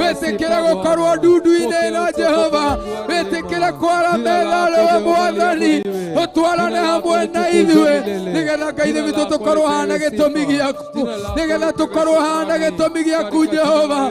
Wĩtĩkĩre gũkorwo ndundu-inĩ ĩno Jehova, wĩtĩkĩre kwara metha rĩwe Mwathani, ũtwarane hamwe na ithuĩ, nĩgetha Ngai ithe witũ tũkorwo hana gĩtũmi gĩaku, nĩgetha tũkorwo hana gĩtũmi gĩaku Jehova,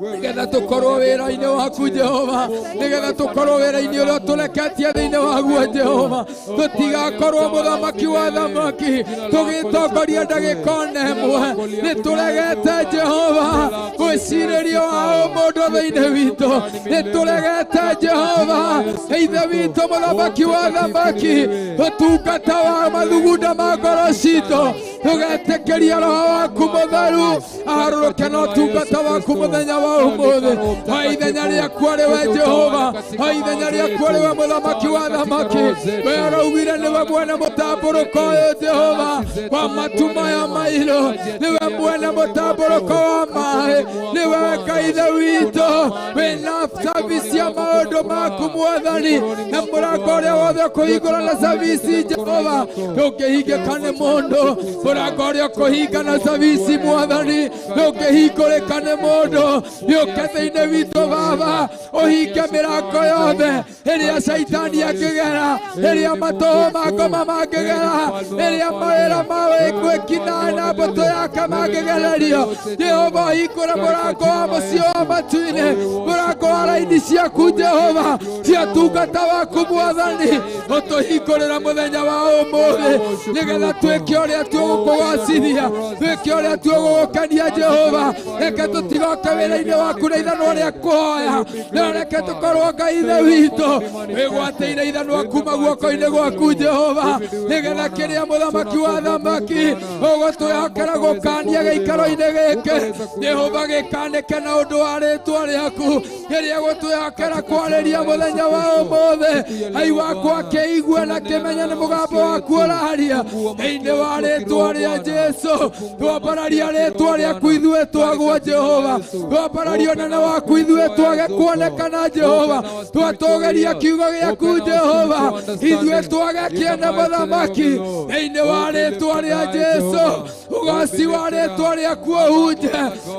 nĩgetha tũkorwo wĩra-inĩ waku Jehova, nĩgetha tũkorwo wĩra-inĩ ũrĩa ũtũreketie thĩinĩ waguo Jehova, tũtigakorwo mũthamaki wa thamaki tũgĩtongoria ndagĩka ona ĩmwe. Nĩ tũregete Jehova gwĩcirĩrio wa ũmũndũ thĩinĩ witũ, nĩ tũregete Jehova ithe witũ mũthamaki wa thamaki ũtungata wa mathugunda ma ngoro citũ, tũgetĩkĩria roho waku mũtheru aharũrũke na ũtungata waku mũthenya wa ũmũthĩ. O ithenya rĩaku arĩ we Jehova, o ithenya rĩaku arĩ we mũthamaki wa thamaki, we ũraugire nĩwe mwene mũtambũrũko ũyũ Jehova wa matu maya mairũ, nĩwe mwene mũtambũrũko wa maĩ, nĩwe Ngai ithe witũ wĩna service ya maũndũ maku Mwathani, na mũrango ũrĩa wothe ũkũhingũra na service Jehova ndũngĩhingĩka nĩ mũndũ, mũrango ũrĩa ũkũhinga na service Mwathani ndũngĩhingũrĩka nĩ mũndũ. Nĩũke thĩinĩ witũ Baba, ũhinge mĩrango yothe ĩrĩa caitani angĩgera, ĩrĩa matũhũ ma ngoma mangĩgera, ĩrĩa mawĩra ma gwĩkina na mbũtũ yake mangĩgererio. Jehova hingũra mũrango wa mũciĩ wa matu-inĩ, mũrango wa raini ciaku Jehova cia tungata waku Mwathani, ũtũhingũrĩra mũthenya wa ũmũthĩ, nĩgetha twĩke ũrĩa tũgũkũgocithia, twĩke ũrĩa tũgũgũkenia Jehova. Reke tũtigoke wĩra-inĩ waku na ithanwa rĩa kũhoya, no reke tũkorwo Ngai ithe witũ wĩgwatĩire ithanwa kuma guoko-inĩ gwaku Jehova, nĩgetha kĩrĩa mũthamaki wa thamaki ũgũtwĩhokera gũkania gĩikaro-inĩ gĩkĩ Jehova gĩkanĩke na ũndũ wa rĩtwa rĩaku, kĩrĩa gũtwĩhokera kwarĩria mũthenya wa ũmũthĩ, ai wakwa kĩigue na kĩmenye nĩ mũgambo waku ũraria. Thĩinĩ wa rĩtwa rĩa Jesu twambararia rĩtwa rĩaku ithuĩ twagwo Jehova, twambararia ũnene waku ithuĩ twage kuonekana Jehova, twatũgeria kiugo gĩaku Jehova ithuĩ twage kĩene mũthamaki. Thĩinĩ wa rĩtwa rĩa Jesu ũgoci wa rĩtwa rĩaku ũhunje,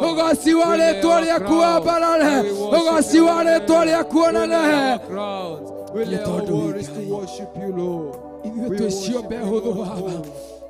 ũgoci wa rĩtwa rĩaku wambarare, ũgoci wa rĩtwa rĩaku ũnenehe. We lay our tondũ worries to worship you, Lord. Ithuĩ twĩ ciombe hũthũ Baba,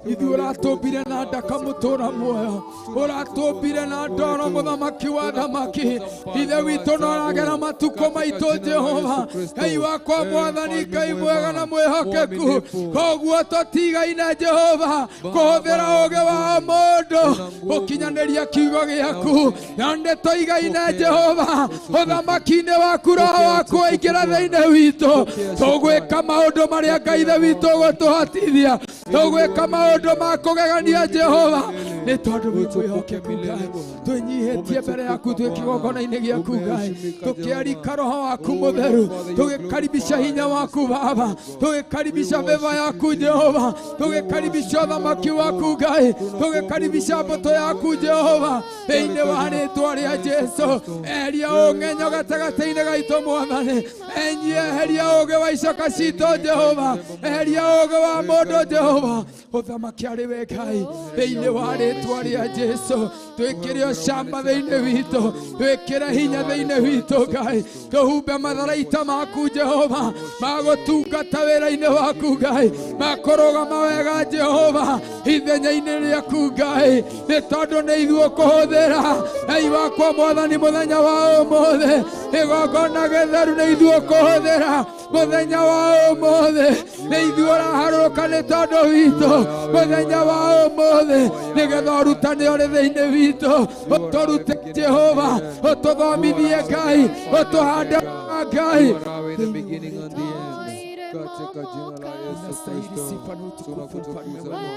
ithuĩ ũratũmbire na ndaka mũtũra muoyo, ũratũmbire na ndoro mũthamaki wa thamaki, ithe witũ no ũragera matukũ maitũ Jehova, Ngai wakwa Mwathani, Ngai mwega na mwĩhokeku. Koguo tũtigaine Jehova kũhũthĩra ũũgĩ wa mũndũ gũkinyanĩria kiugo gĩaku, na nĩ tũigaine Jehova ũthamaki-inĩ waku, roho waku waingĩra thĩinĩ witũ, tũgwĩka maũndũ marĩa Ngai ithe witũ ũgũtũhotithia, tũgwĩka maũndũ ma kũgegania Jehova, nĩ tondũ wĩ mwĩhokeku Ngai. Twĩnyihĩtie mbere yaku twĩ kĩgongona-inĩ gĩaku Ngai, tũkĩarika roho waku mũtheru, tũgĩkaribisha hinya waku Baba, tũgĩkaribisha favor yaku Jehova, tũgĩkaribisha ũthamaki waku Ngai, tũgĩkaribisha mbũtũ yaku Jehova, thĩinĩ wa rĩtwa rĩa Jesu. Eheria ũng'enyo gatagatĩ-inĩ gaitũ Mwathani, eheria ũũgĩ wa icoka citũ Jehova, eheria ũũgĩ wa mũndũ Jehova, ũthamaki arĩ we Ngai, thĩinĩ wa rĩtwa rĩa Jesu. Twĩkĩre ũcamba thĩinĩ witũ, twĩkĩre hinya thĩinĩ witũ Ngai, tũhumbe matharaita maku Jehova ma gũtungata wĩra-inĩ waku Ngai, ma kũrũgama wega Jehova ithenya-inĩ rĩaku Ngai, nĩ tondũ nĩ ithuĩ ũkũhũthĩra. Ngai wakwa Mwathani, mũthenya wa ũmũthĩ igongona gĩtheru nĩ ithuĩ ũkũhũthĩra, mũthenya wa ũmũthĩ nĩ ithuĩ ũraharũrũka nĩ tondũ witũ, mũthenya wa ũmũthĩ nĩgetha ũrutane ũrĩ thĩinĩ witũ, ũtũrute Jehova, ũtũthomithie Ngai, ũtũhande Ngai. You are our the beginning and the end. Katika jina la Yesu Unastahili Kristo sifa na utukufu, mfalme tunakutukuza wangu. Bwana.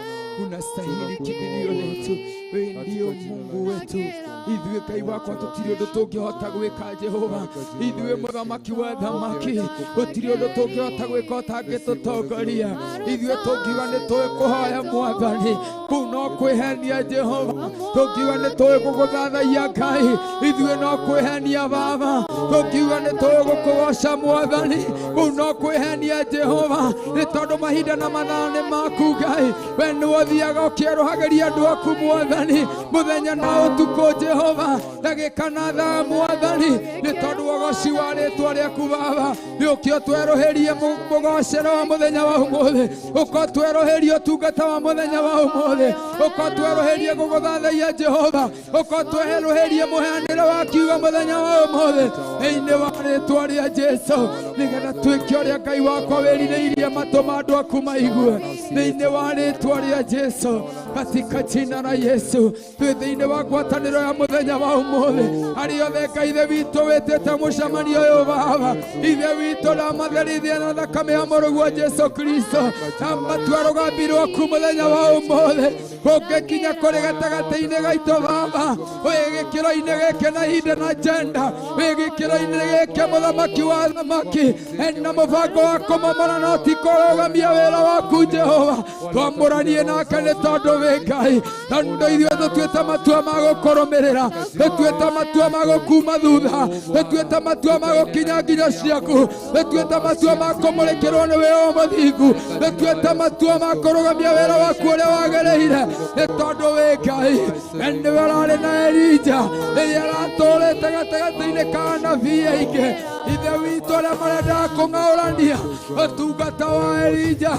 Unastahili Tunakuinua kimbilio letu, wewe ndio Katika jina la Mungu Yesu wetu. Kristo. Ithuĩ Ngai wakwa tũtirĩ ũndũ tũngĩhota gwĩka Jehova, ithuĩ mũthamaki wa thamaki gũtirĩ ũndũ tũngĩhota gwĩka ũtangĩtũtongoria. Ithuĩ tũngiuga nĩ tũĩ kũhoya Mwathani, kũu no kwĩhenia Jehova. Tũngiuga nĩ tũĩ gũgũthathaiya Ngai, ithuĩ no kwĩhenia Baba. Tũngiuga nĩ tũĩ gũkũgoca Mwathani, kũu no kwĩhenia Jehova, nĩ tondũ mahinda na mathaa nĩ maku Ngai. We nĩwe ũthiaga ũkĩerũhagĩria andũ aku Mwathani. Mwathani muthenya na utuku Jehova ndagika na thaa Mwathani nĩ tondũ ũgoci wa rĩtwa rĩaku Baba nĩ ũkĩo tweruhirie mũgocero wa mũthenya wa ũmũthĩ ũko tweruhirie ũtungata wa mũthenya wa ũmũthĩ ũko tweruhirie gũgũthathaiya Jehova ũko tweruhirie mũheanĩre wa kiugo mũthenya wa ũmũthĩ thĩinĩ wa rĩtwa rĩa Jesu nĩgetha twĩke ũrĩa Ngai wakwa wĩrirĩirie matũ ma andũ aku maigue thĩinĩ wa rĩtwa rĩa Jesu katika jina la Yesu twĩ thĩinĩ wa ngwatanĩro ya mũthenya wa ũmũthĩ arĩa othe Ngai Ithe witũ wĩtĩte mũcemanio ũyũ Baba Ithe witũ ndamatherithia na thakame ya mũrũguo Jesu Kristo ndamatua rũgambi rwaku mũthenya wa ũmũthĩ ũngĩkinya kũrĩ gatagatĩ-inĩ gaitũ Baba wĩ gĩkĩro-inĩ gĩkĩ na ihinda na agenda wĩ gĩkĩro-inĩ gĩkĩ mũthamaki wa thamaki ena mũbango wa kũmomora no ti kũrũgamia wĩra waku Jehova twamũranie nake nĩ tondũ wĩ Ngai tondũ ithuĩ tũtuĩte matua ma gũkũrũmĩrĩra tũtuĩte matua ma gũkuma thutha tũtuĩte matua ma gũkinya nginyo ciaku tũtuĩte matua ma kũmũrĩkĩrwo nĩ wĩra mũthingu tũtuĩte matua ma kũrũgamia wĩra waku ũrĩa wagĩrĩire nĩ tondũ wĩ Ngai nĩwe ũrarĩ na Elija rĩrĩa aratũrĩte gatagatĩ-inĩ ka anabii aingĩ Ithe witũ arĩa marendaga kũng'aũrania ũtungata wa Elija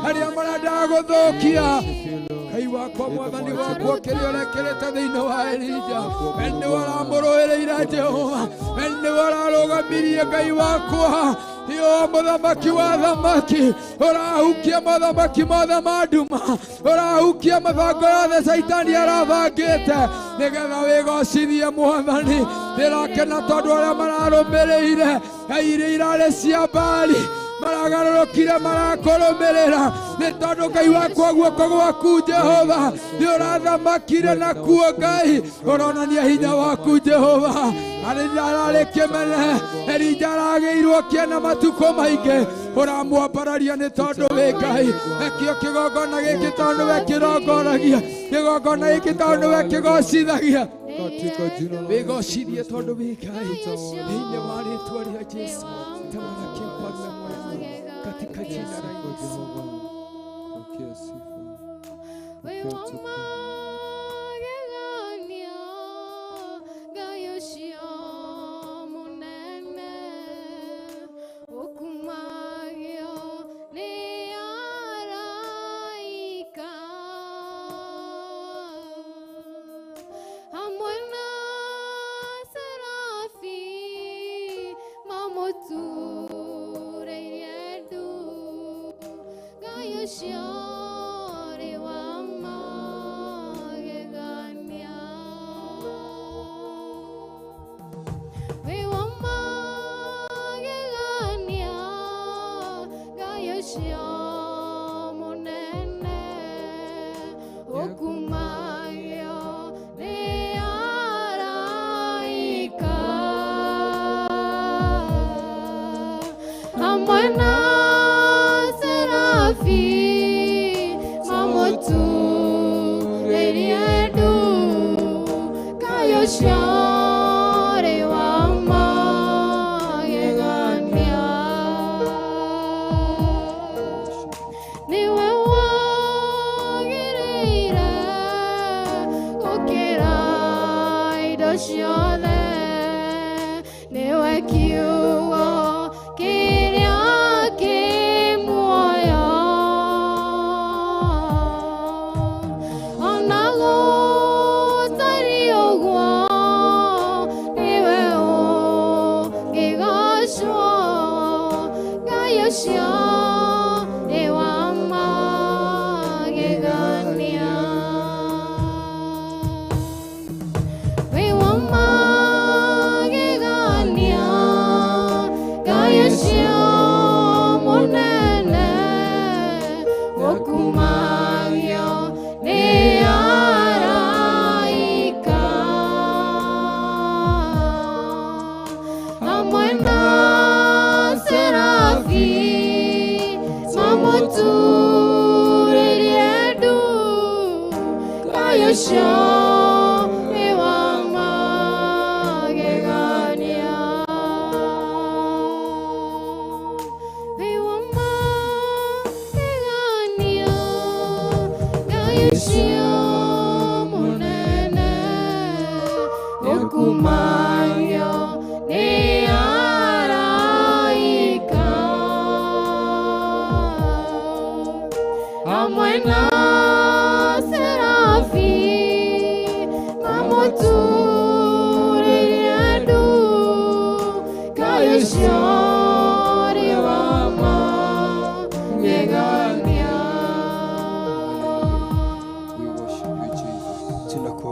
arĩa marendaga gũthũkia Ngai wakwa Mwathani wakwa kĩrĩa ũrekĩrĩte thĩinĩ wa Elija nĩwe ũramũrũĩrĩire Jehova nĩwe ũrarũgamirie Ngai wakwa yo mũthamaki wa thamaki ũrahukia mothamaki mothe ma nduma ũrahukia mĩbango yothe Caitani arabangĩte nĩgetha wĩgocithie Mwathani ndĩrakena tondũ arĩa mararũmĩrĩire iria irarĩ cia Baali maragarũrũkire marakũrũmĩrĩra nĩ tondũ Ngai wakwa guoko gwaku Jehova nĩ ũrathamakire nakuo Ngai ũronania hinya waku Jehova ararĩ kĩmene Elija aragĩirwo kĩena matukũ maingĩ ũramwambararia nĩ tondũ wĩ Ngai ekio kĩgongona gĩkĩ tondũ nĩwe kĩrongoragia kĩgongona gĩkĩ tondũ nĩwe kĩgocithagia wĩgocithie tondũ wĩ Ngai thĩinĩ wa rĩtwa rĩa Jesu tamalaki mfalme mwema katika jina la Yesu. Pokea sifa, pokea utukufu. Amwana Serafi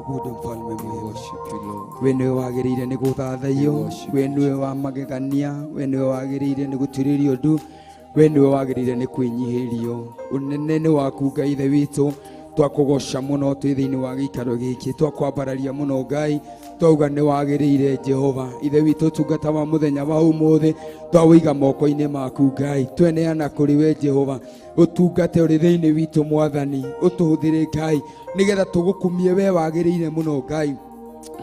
Twakuabudu mfalme mwema. We niwe wagĩrĩire nĩ gũthathaiyo, we niwe wa magegania, we niwe wagĩrĩire nĩ gũturĩrio ndu, we niwe wagĩrĩire nĩ kwĩnyihĩrio. Ũnene nĩ waku Ngai Ithe witũ, twakũgoca mũno twĩ thĩinĩ wa gĩikaro gĩkĩ, twakwambararia mũno Ngai, twauga nĩ wagĩrĩire Jehova. Ithe witũ tungata wa mũthenya wa ũmũthĩ twawĩiga moko-inĩ maku Ngai, tweneana kũrĩ we Jehova, ũtungate ũrĩ thĩinĩ witũ Mwathani, ũtũhũthĩre Ngai nĩgetha tũgũkumie we wagĩrĩire mũno Ngai.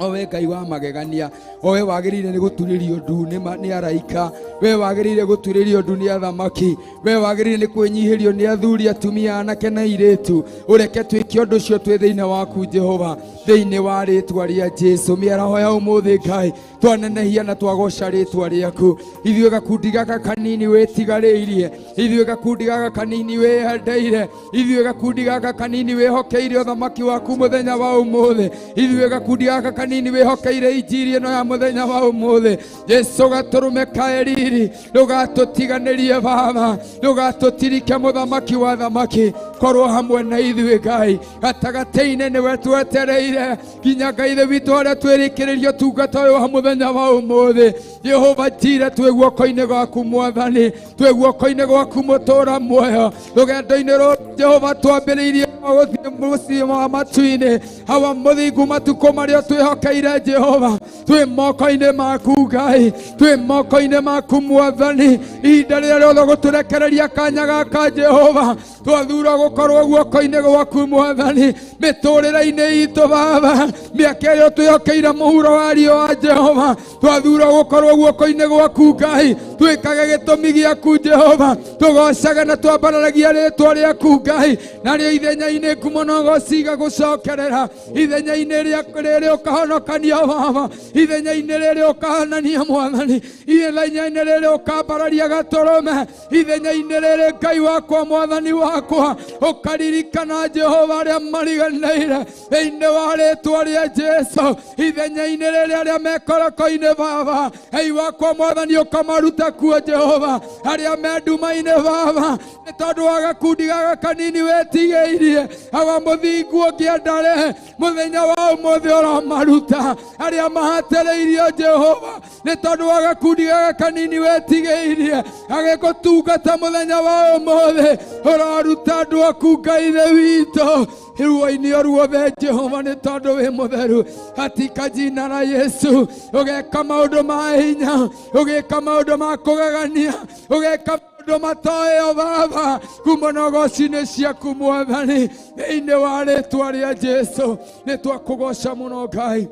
Owe Ngai wa magegania, owe wagĩrĩire nĩ gũturĩrio ndu nĩ araika, we wagĩrĩire gũturĩrio ndu nĩ athamaki, we wagĩrĩire nĩ kwĩnyihĩrio nĩ athuri, atumia, anake na airĩtu. Ũreke twĩke ũndũ ũcio twĩ thĩinĩ waku Jehova, thĩinĩ wa rĩtwa rĩa Jesu. Mĩaraho ya ũmũthĩ Ngai, twanenehia na twagoca rĩtwa rĩaku. Ithuĩ gakundi gaka kanini wĩtigarĩirie, ithuĩ gakundi gaka kanini wĩyendeire, ithuĩ gakundi gaka kanini wĩhokeire ũthamaki waku mũthenya wa ũmũthĩ, ithuĩ gakundi gaka kanini wĩhokeire injiri ĩno ya mũthenya wa ũmũthĩ. Jesu gatũrũme kae riri, ndũgatũtiganĩrie Baba, ndũgatũtirike mũthamaki wa thamaki, korwo hamwe na ithuĩ Ngai, gatagatĩ-inĩ nĩwe twetereire nginya Ngai Ithe witũ harĩa twĩrĩkĩrĩrio tungata ũyũ wa mũthenya wa ũmũthĩ. Jehova njire twĩ guoko-inĩ gwaku Mwathani, twĩ guoko-inĩ gwaku mũtũra muoyo, rũgendo-inĩ rũrũ Jehova twambĩrĩirie gũthiĩ mũciĩ wa matu-inĩ, hawa mũthingu matukũ marĩa twĩhokeire Jehova, twĩ moko-inĩ maku Ngai, twĩ moko-inĩ maku Mwathani. Ihinda rĩrĩa rĩothe gũtũrekereria kanya gaka Jehova, twathura gũkorwo guoko-inĩ gwaku Mwathani, mĩtũrĩre-inĩ itũ Baba, mĩaka ĩyo twĩhokeire mũhuro wa riũa Jehova, twathura gũkorwo guoko-inĩ gwaku Ngai, twĩkage gĩtũmi gĩaku Jehova, tũgocage na twambararagia rĩtwa rĩaku Ngai, narĩo ithenya-inĩ ngumo no gũciga gũcokerera, ithenya-inĩ rĩrĩ ũkahonokania Baba, ithenya-inĩ rĩrĩ ũkahanania Mwathani, ithenya-inĩ rĩrĩ ũkambararia gatũrũme, ithenya-inĩ rĩrĩ Ngai wakwa Mwathani wakwa, ũkaririkana Jehova arĩa mariganĩire thĩinĩ wa rĩtwa rĩa Jesu, ithenya-inĩ rĩrĩ arĩa mekoroko-inĩ Baba, Ngai wakwa Mwathani ũkamaruta kuo Jehova, arĩa me nduma-inĩ Baba, nĩ tondũ wa gakundi gaka kanini wĩtigĩirie, awa mũthingu ũngĩendare mũthenya wa ũmũthĩ ũromaruta, arĩa mahatĩrĩirio Jehova, nĩ tondũ wa gakundi gaka kanini wĩtigĩirie, agĩgũtungata mũthenya wa ũmũthĩ, ũroruta andũ aku Ngai Ithe witũ ruo-inĩ o ruothe Jehova, nĩ tondũ wĩ mũtheru. Katika jina la Yesu, ũgeka maũndũ ma hinya, ũgeka maũndũ ma kũgegania, ũgeka maũndũ matoĩo Baba, kuma na ũgoci-inĩ ciaku Mwathani, thĩinĩ wa rĩtwa rĩa Jesu. Nĩ twakũgoca mũno Ngai,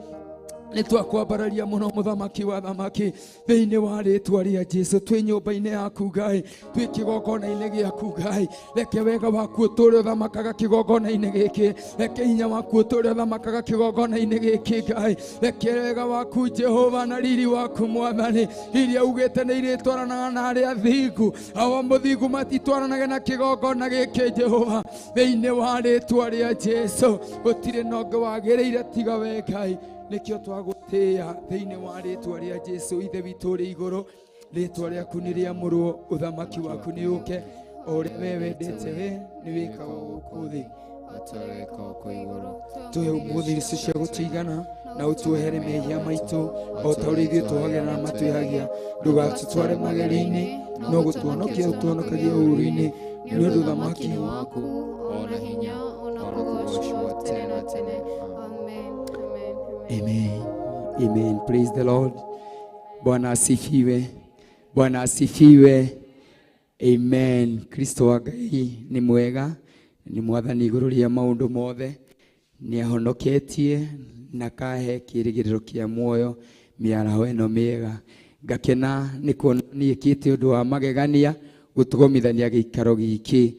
nĩ twakwambararia mũno mũthamaki wa thamaki, thĩinĩ wa rĩtwa rĩa Jesu. Twĩ nyũmba-inĩ yaku Ngai, twĩ kĩgongona-inĩ gĩaku Ngai, reke wega waku ũtũũre ũthamakaga kĩgongona-inĩ gĩkĩ, reke hinya waku ũtũũre ũthamakaga kĩgongona-inĩ gĩkĩ Ngai, reke wega waku Jehova na riri waku Mwathani, iria ugĩte nĩ irĩtwaranaga na arĩa athingu, awa mũthingu matitwaranage na kĩgongona gĩkĩ Jehova, thĩinĩ wa rĩtwa rĩa Jesu. Gũtirĩ na ũngĩ wagĩrĩire tiga we Ngai, nĩkĩo twagũtĩĩa thĩinĩ wa rĩtwa rĩa Jesu. Ithe witũ ũrĩ igũrũ, rĩtwa rĩaku nĩ rĩamũrwo, ũthamaki waku nĩ ũke, o ũrĩa we wendete we nĩ wĩkaga gũkũ thĩ. Tũhe ũmũthĩ irio cia gũtũigana, na ũtuohere mehia maitũ o ta ũrĩa ithuĩ tuohagĩra na matwĩhagia, ndũgatũtware magerio-inĩ, no gũtuonokia ũtuonokagie ũũru-inĩ, nĩ ũndũ ũthamaki nĩ waku, ona hinya, ona kũgocwo tene na tene. Amen. Amen. Amen. Amen. Praise the Lord. Bwana asifiwe. Bwana asifiwe. Amen. Kristo wa Ngai nĩ mwega, nĩ mwathani igũrũ rĩa maũndũ mothe, nĩ ahonoketie na kahe kĩĩrĩgĩrĩro kĩa muoyo mĩaraho ĩno mĩega. Ngakena nĩ kuona nĩĩkĩte ũndũ wa magegania gũtũgomithania gĩikaro gĩkĩ,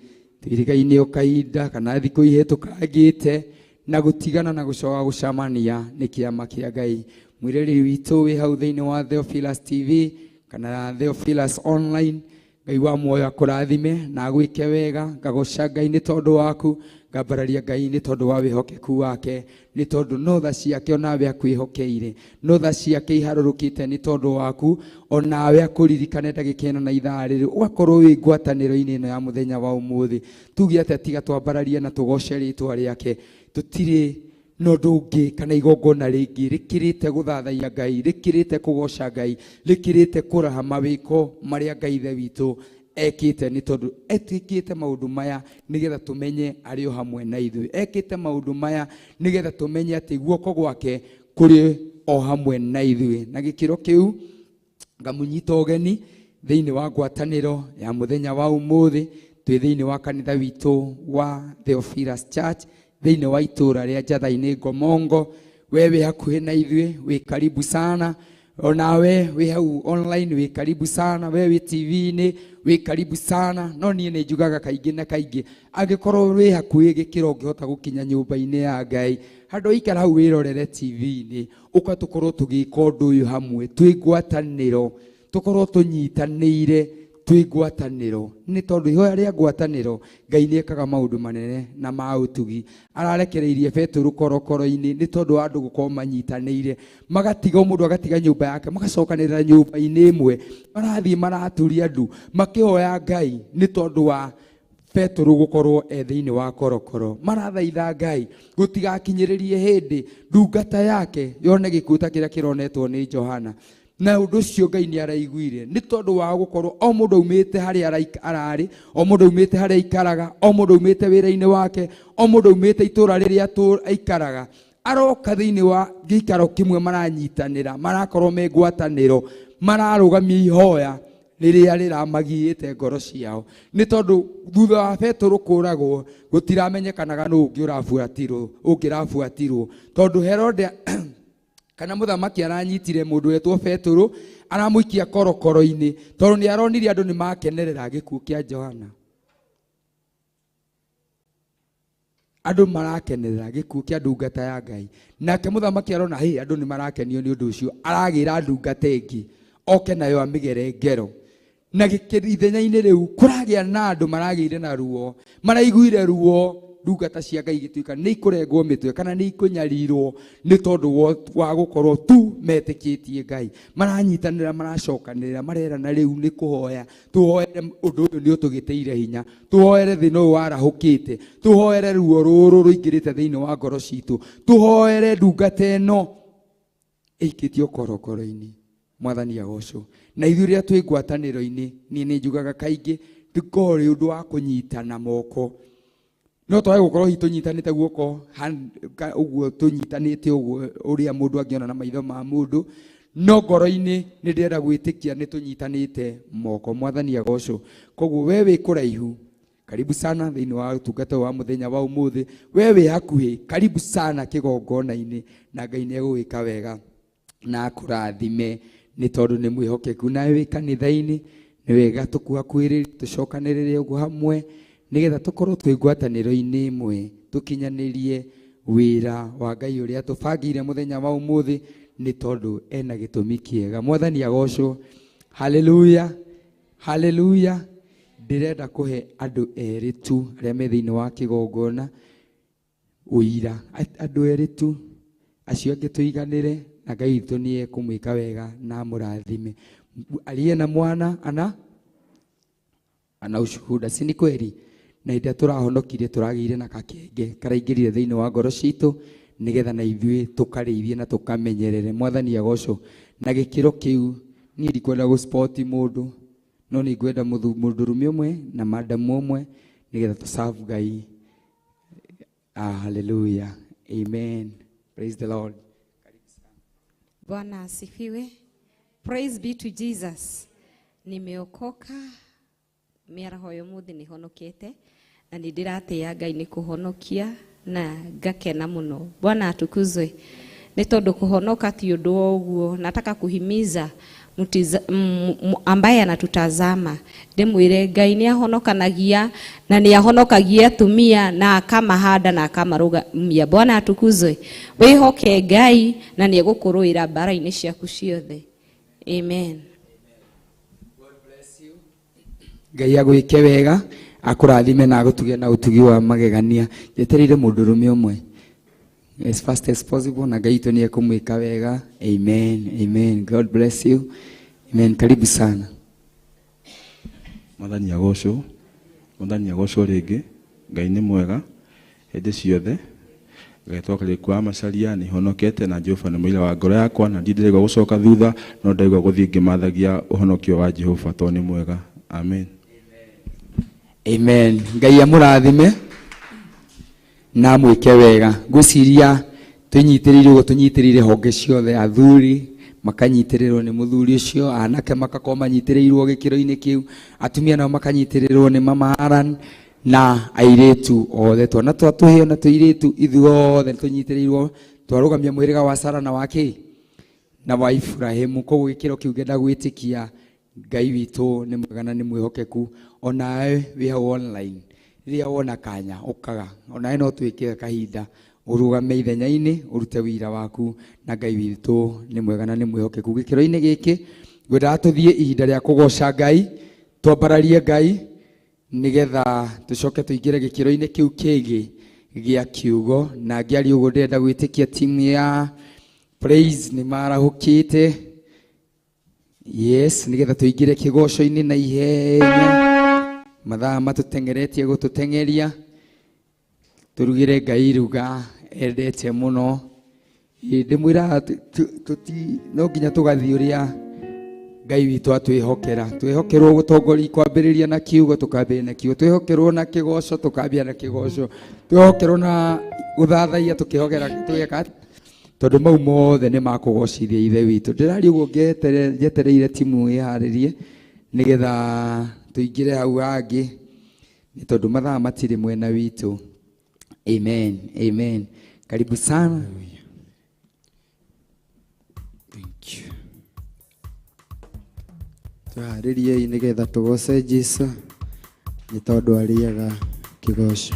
twĩrĩgaine o kahinda kana thikũ ihĩtũkangĩte, na gũtigana na gũcoka gũcamania nĩ kĩama kĩa Ngai. Mwĩrĩri witũ wĩ hau thĩinĩ wa Theophilus TV kana Theophilus Online, Ngai wa muoyo akũrathime na agwĩke wega. Ngagoca Ngai nĩ tondũ waku, ngambararia Ngai nĩ tondũ wa wĩhokeku wake, nĩ tondũ no tha ciake onawe akwĩhokeire, no tha ciake iharũrũkĩte nĩ tondũ waku, onawe akũririkane ndagĩka ĩno na ithaa rĩrĩ, ũgakorwo wĩ ngwatanĩro-inĩ ĩno ya mũthenya wa ũmũthĩ. Tuge atĩa tiga twambararie na tũgoce rĩtwa rĩake. Tũtirĩ Na ũndũ ũngĩ kana igongona rĩngĩ rĩkĩrĩte gũthathaiya Ngai, rĩkĩrĩte kũgoca Ngai, rĩkĩrĩte kũraha mawĩko marĩa Ngai ithe witũ ekĩte, nĩ tondũ etwĩkĩte maũndũ maya nĩgetha tũmenye arĩ o hamwe na ithuĩ. Ekĩte maũndũ maya nĩgetha tũmenye atĩ guoko gwake kũrĩ o hamwe na ithuĩ. Na gĩkĩro kĩu ngamũnyita ũgeni thĩinĩ wa ngwatanĩro ya mũthenya wa ũmũthĩ. Twĩ thĩinĩ wa kanitha witũ wa Theophilus Church thĩinĩ wa itũũra rĩa Njatha-inĩ Ngomongo. We wĩ hakuhĩ na ithuĩ, wĩ karibu sana. Onawe wĩ hau online, wĩ karibu sana. We wĩ TV-inĩ, wĩ karibu sana. No niĩ nĩ njugaga kaingĩ na kaingĩ, angĩkorwo wĩ hakuhĩ gĩkĩro ũngĩhota gũkinya nyũmba-inĩ ya Ngai, handũ ikara hau wĩrorere TV-inĩ, ũka tũkorwo tũgĩka ũndũ ũyũ hamwe twĩ ngwatanĩro, tũkorwo tũnyitanĩire twĩ ngwatanĩro, nĩ tondũ ihoya rĩa ngwatanĩro Ngai nĩ ekaga maũndũ manene na ma ũtugi. Ararekereirie Petero korokoro-inĩ nĩ tondũ wa andũ gũkorwo manyitanĩire, magatiga mũndũ agatiga nyũmba yake, magacokanĩrĩra nyũmba-inĩ ĩmwe, marathiĩ maraturia ndu makĩhoya Ngai nĩ tondũ wa Petero gũkorwo e thĩinĩ wa korokoro. Marathaitha Ngai gũtigakinyĩrĩrie hĩndĩ ndungata yake yone gĩkuũ ta kĩrĩa kĩronetwo nĩ Johana. Na ũndũ ũcio Ngai nĩ araiguire nĩ tondũ wa gũkorwo o mũndũ aumĩte harĩa ararĩ, o mũndũ aumĩte harĩa aikaraga, o mũndũ aumĩte wĩra-inĩ wake, o mũndũ aumĩte itũũra rĩrĩa aikaraga, aroka thĩinĩ wa gĩikaro kĩmwe, maranyitanĩra, marakorwo me ngwatanĩro, mararũgamia ihoya rĩrĩa rĩramagiĩte ngoro ciao. Nĩ tondũ thutha wa Petero kũragwo gũtiramenyekanaga nũ ũngĩ ũrabuatirwo, ũngĩrabuatirwo, tondũ Herode kana mũthamaki aranyitire mũndũ wetwo Petero aramũikia korokoro-inĩ, tondũ nĩ aronire andũ nĩ makenerera gĩkuũ kĩa Johana. Andũ marakenerera gĩkuũ kĩa ndungata ya Ngai. Nake mũthamaki arona hĩ, andũ nĩ marakenio nĩ ũndũ ũcio, aragĩra ndungata ĩngĩ oke nayo amĩgere ngero. Na ithenya-inĩ rĩu kũragĩa na andũ maragĩire na ruo, maraiguire ruo, ndungata cia Ngai igĩtuĩka nĩ ikũrengwo mĩtwe kana nĩ ikũnyarirwo nĩ tondũ wa gũkorwo tu metĩkĩtie Ngai. Maranyitanĩra, maracokanĩrĩra, marerana rĩu nĩ kũhoya, tũhoere ũndũ ũyũ nĩ ũtũgĩtĩire hinya, tũhoere thĩna ũyũ warahũkĩte, tũhoere ruo rũrũ rũingĩrĩte thĩinĩ wa ngoro citũ, tũhoere ndungata ĩno ĩikĩtio korokoro-inĩ. Mwathani agocwo. Na ithuĩ rĩrĩa twĩ ngwatanĩro-inĩ, niĩ nĩ njugaga kaingĩ ndũkorwo ũrĩ ũndũ wa kũnyitana moko. No twage gũkorwo hihi tũnyitanĩte guoko ũguo tũnyitanĩte ũguo ũrĩa mũndũ angĩona na maitho ma mũndũ, no ngoro-inĩ nĩ ndĩrenda gwĩtĩkia nĩ tũnyitanĩte moko. Mwathani agocwo. Koguo we wĩ kũraihu, karibu sana thĩinĩ wa ũtungata wa mũthenya wa ũmũthĩ. We wĩ hakuhĩ, karibu sana kĩgongona-inĩ, na Ngai nĩ egũgwĩka wega na akũrathime nĩ tondũ nĩ mwĩhokeku. Nawe wĩ kanitha-inĩ, nĩ wega tũkuhakuhĩrĩrie, tũcokanĩrĩre ũguo hamwe nĩgetha tũkorwo twĩ ngwatanĩro-inĩ ĩmwe, tũkinyanĩrie wĩra wa Ngai ũrĩa tũbangĩire mũthenya wa ũmũthĩ, nĩ tondũ ena gĩtũmi kĩega. Mwathani agocwo. Haleluya, haleluya. Ndĩrenda kũhe andũ erĩ tu arĩa me thĩinĩ wa kĩgongona ũira, andũ erĩ tu, acio angĩ tũiganĩre, na Ngai witũ nĩ ekũmwĩka wega na amũrathime. Aliye na mwana ana ushuhuda, si ni kweli? Na hĩndĩ ĩrĩa tũrahonokire tũragĩire na gakenge karaingĩrire thĩinĩ wa ngoro citũ, nĩgetha na ithuĩ tũkarĩithie na tũkamenyerere. Mwathani agocwo. Na gĩkĩro kĩu niĩ ndikwenda gũspoti mũndũ, no nĩ ngwenda mũndũrũme ũmwe na madamu ũmwe nĩgetha tũ serve Ngai. Hallelujah. Amen. Praise the Lord. Bwana asifiwe. Praise be to Jesus. Nimeokoka mĩaraho ya ũmũthĩ nĩ honokete na nĩ ndĩratĩĩa Ngai nĩ kũhonokia na ngakena mũno. Bwana atukuzwe. Nĩ tondũ kũhonoka ti ũndũ wa ũguo. Nataka kuhimiza ambaye anatutazama, ndĩmwĩre Ngai nĩ ahonokanagia na nĩ ahonokagia atumia na akamahanda na akamarũgamia. Bwana atukuzwe. Wĩhoke Ngai na nĩ egũkũrũĩra mbara-inĩ ciaku ciothe. Amen. Ngai agwĩke wega, akũrathime na agũtuge na ũtugi wa magegania. Njetereire mũndũrũme ũmwe as fast as possible, na Ngai witũ nĩ ekũmwĩka wega. Amen. Amen. God bless you. Amen. Karibu sana. Mwathani agocwo. Mwathani agocwo rĩngĩ. Ngai nĩ mwega hĩndĩ ciothe. Ngetwo Kariuki wa Macharia, nĩ honokete na Jehova nĩ mũira wa ngoro yakwa, na ndindĩraigua gũcoka thutha, no ndaigua gũthiĩ ngĩmathagia ũhonokio wa Jehova tondũ nĩ mwega. Amen. Amen. Ngai amũrathime na amwĩke wega. Ngwĩciria twĩnyitĩrĩire ũguo, tũnyitĩrĩire honge ciothe, athuri makanyitĩrĩrwo nĩ mũthuri ũcio, anake makakorwo manyitĩrĩirwo gĩkĩro-inĩ kĩu, atumia nao makanyitĩrĩrwo nĩ mama Aran, na airĩtu othe, twana twa tũhĩo na tũirĩtu, ithuothe tũnyitĩrĩirwo, twarũgamia mũhĩrĩga wa Sara na wa kĩ na wa Ibrahimu. Koguo gĩkĩro kĩu ngenda gwĩtĩkia Ngai witũ nĩ mwega na nĩ mwĩhokeku. Onawe wĩ hau online, rĩrĩa wona kanya ũkaga, onawe no twĩke kahinda ũrũgame ithenya-inĩ ũrute wĩra waku, na Ngai witũ nĩ mwega na nĩ mwĩhokeku. Gĩkĩro-inĩ gĩkĩ ngwendaga tũthiĩ ihinda rĩa kũgoca Ngai, twambararie Ngai nĩgetha tũcoke tũingĩre gĩkĩro-inĩ kĩu kĩngĩ gĩa kiugo. Na ngĩaria ũguo ndĩrenda gwĩtĩkia timu ya Praise nĩ marahũkĩte, yes, nĩgetha tũingĩre kĩgoco-inĩ na ihenya. Mathaa matũteng'eretie gũtũteng'eria, tũrugĩre Ngai iruga endete mũno. Ndĩmwĩraga no nginya tũgathiĩ ũrĩa Ngai witũ atwĩhokera. Twĩhokerwo gũtongoria, kwambĩrĩria na kiugo tũkambĩrĩria na kiugo, twĩhokerwo na kĩgoco tũkambia na kĩgoco, twĩhokerwo na gũthathaiya tũkĩhokera, tũgeka, tondũ mau mothe nĩ makũgocithia Ithe witũ. Ndĩraria ũguo njetereire timu ĩharĩrie nĩgetha tũingĩre hau hangĩ, nĩ tondũ mathaa matirĩ mwena witũ. Amen, amen. Karibu sana. Thank you. Tũharĩriei nĩgetha tũgoce Jesũ, nĩ tondũ arĩaga kĩgoco.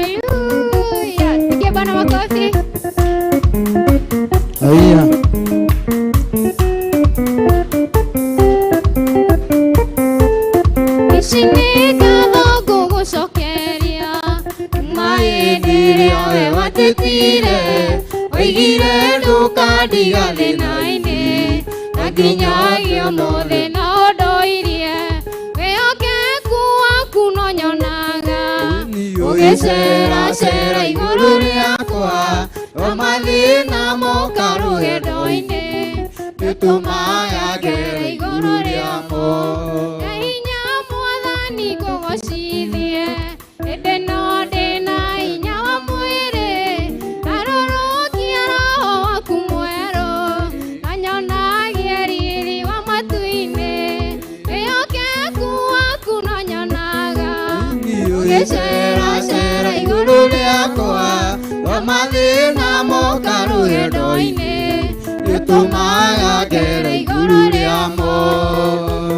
Haleluya. Pigia Bwana makofi. Haya. Ici nĩ ngatho ngũgũcokeria, kuma hĩndĩ ĩrĩa we watĩtire, oigire ndũkandiga thĩna-inĩ, na nginyagia ũmũthĩ no ndoirie, wĩhokeku waku no nyonaga, ũgĩceracera igũrũ rĩakwa, o mathĩna moka rũgendo-inĩ, nĩtũmaga ngere igũrũ rĩamo. Hinya mwathani ngũgocithie, ĩndĩ no ndĩna hinya wa mwĩrĩ, ngarũrũkia roho waku mwerũ, na nyonagie riri wa matu-inĩ, wĩhokeku waku no nyonaga, ũgĩceracera igũrũ rĩakwa, o mathĩna moka rũgendo-inĩ, nĩtũmaga ngere igũrũ rĩamo.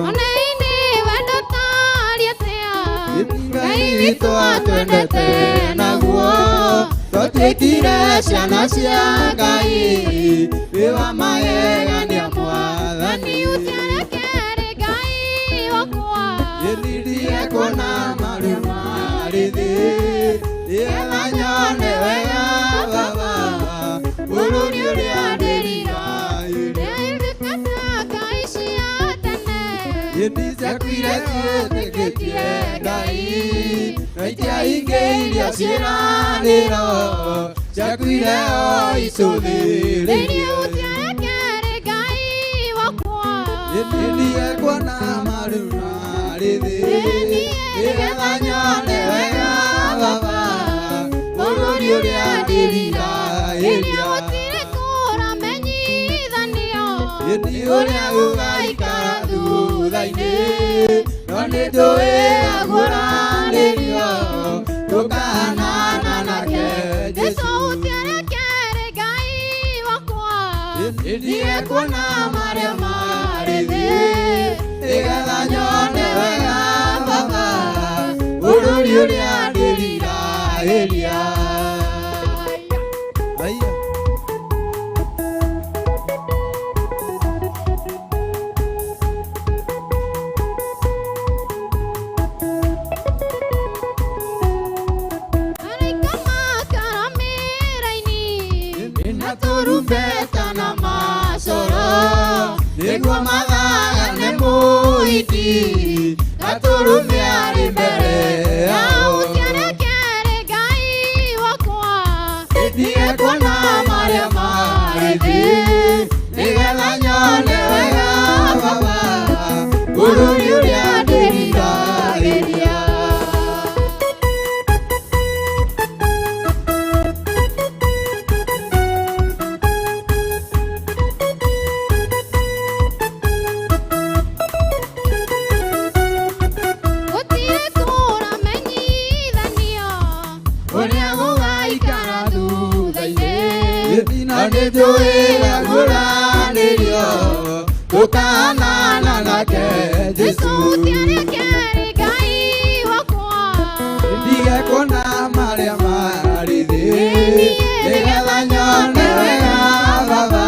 One-inĩ wendo tarĩ atĩa, Ngai witũ atwendete naguo, twatuĩkire ciana cia Ngai, wĩ wa magegania Mwathani, ũtiarekere Ngai wakwa, ĩthirie kuona maru marĩ thĩ, nĩgetha nyone wega Baba, bũrũri ũrĩa ndĩriragĩria. Ngai cia tene, ciakuire ciĩtĩkĩtie Ngai, na itiaingĩirio ciĩranĩro, ciakuire o icũthĩrĩirie. Ũtiarekere Ngai wakwa, ĩthirie kuona maru marĩ thĩ, nĩgetha nyone wega Baba, bũrũri ũrĩa ndĩriragĩria. Gũtirĩ kũramenyithanio, ĩndĩ ũrĩa ũgaikara thutha-inĩ, no nĩnjũĩ aguũranĩrio, tũkahanana nake Jesũ. Ũtiarekere Ngai wakwa, ĩthiĩ kuona marĩa marĩ thĩ, nĩgetha nyone wega Baba, bũrũri ũrĩa ndĩriragĩria. Haya. Araika makaramĩra-inĩ, na tũrumbeta na macoro, nĩguo mathagane mũingĩ. hiti Gatũrũme arĩ mbere yao. Ũtiarekere Ngai wakwa. Ndige kuona marĩa marĩ thĩ, nĩgetha nyone wega Baba, bũrũri ũrĩa ndĩriragĩria. Gũtirĩ kũramenyithanio Ũrĩa gũgaikara thutha-inĩ, na nĩnjũĩ gũranĩrio, tũkahanana nake Jesũ Jesũ. ũtiarekere Ngai wakwa. Ndige kuona marĩa marĩ thĩ, nĩgetha nyone wega Baba,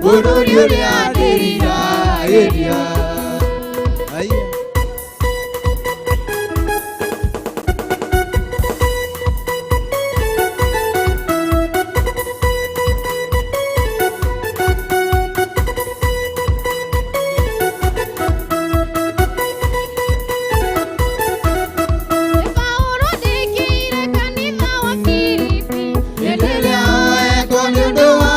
bũrũri ũrĩa ndĩriragĩria. Aya. Paũlũ andĩkĩire kanitha wa Filipi. Hĩndĩ ĩrĩa oetwo nĩ ũndũ wa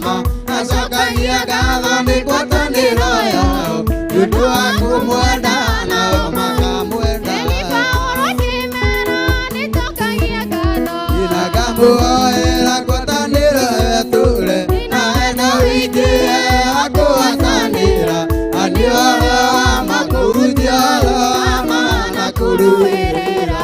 ma, acokagia ngatho nĩ ngwatanĩro yao, nĩ ũndũ wa kũmwenda nao makamwenda. Ĩni Paũlũ akĩmera nĩnjokagia ngatho. Nagamuoera ngwatanĩro ĩtũre, nawe no wĩingĩre wa kũgwatanĩra, na nĩ ũhoro wa ma kũhunjia ũhoro wa ma na kũrũĩrĩra.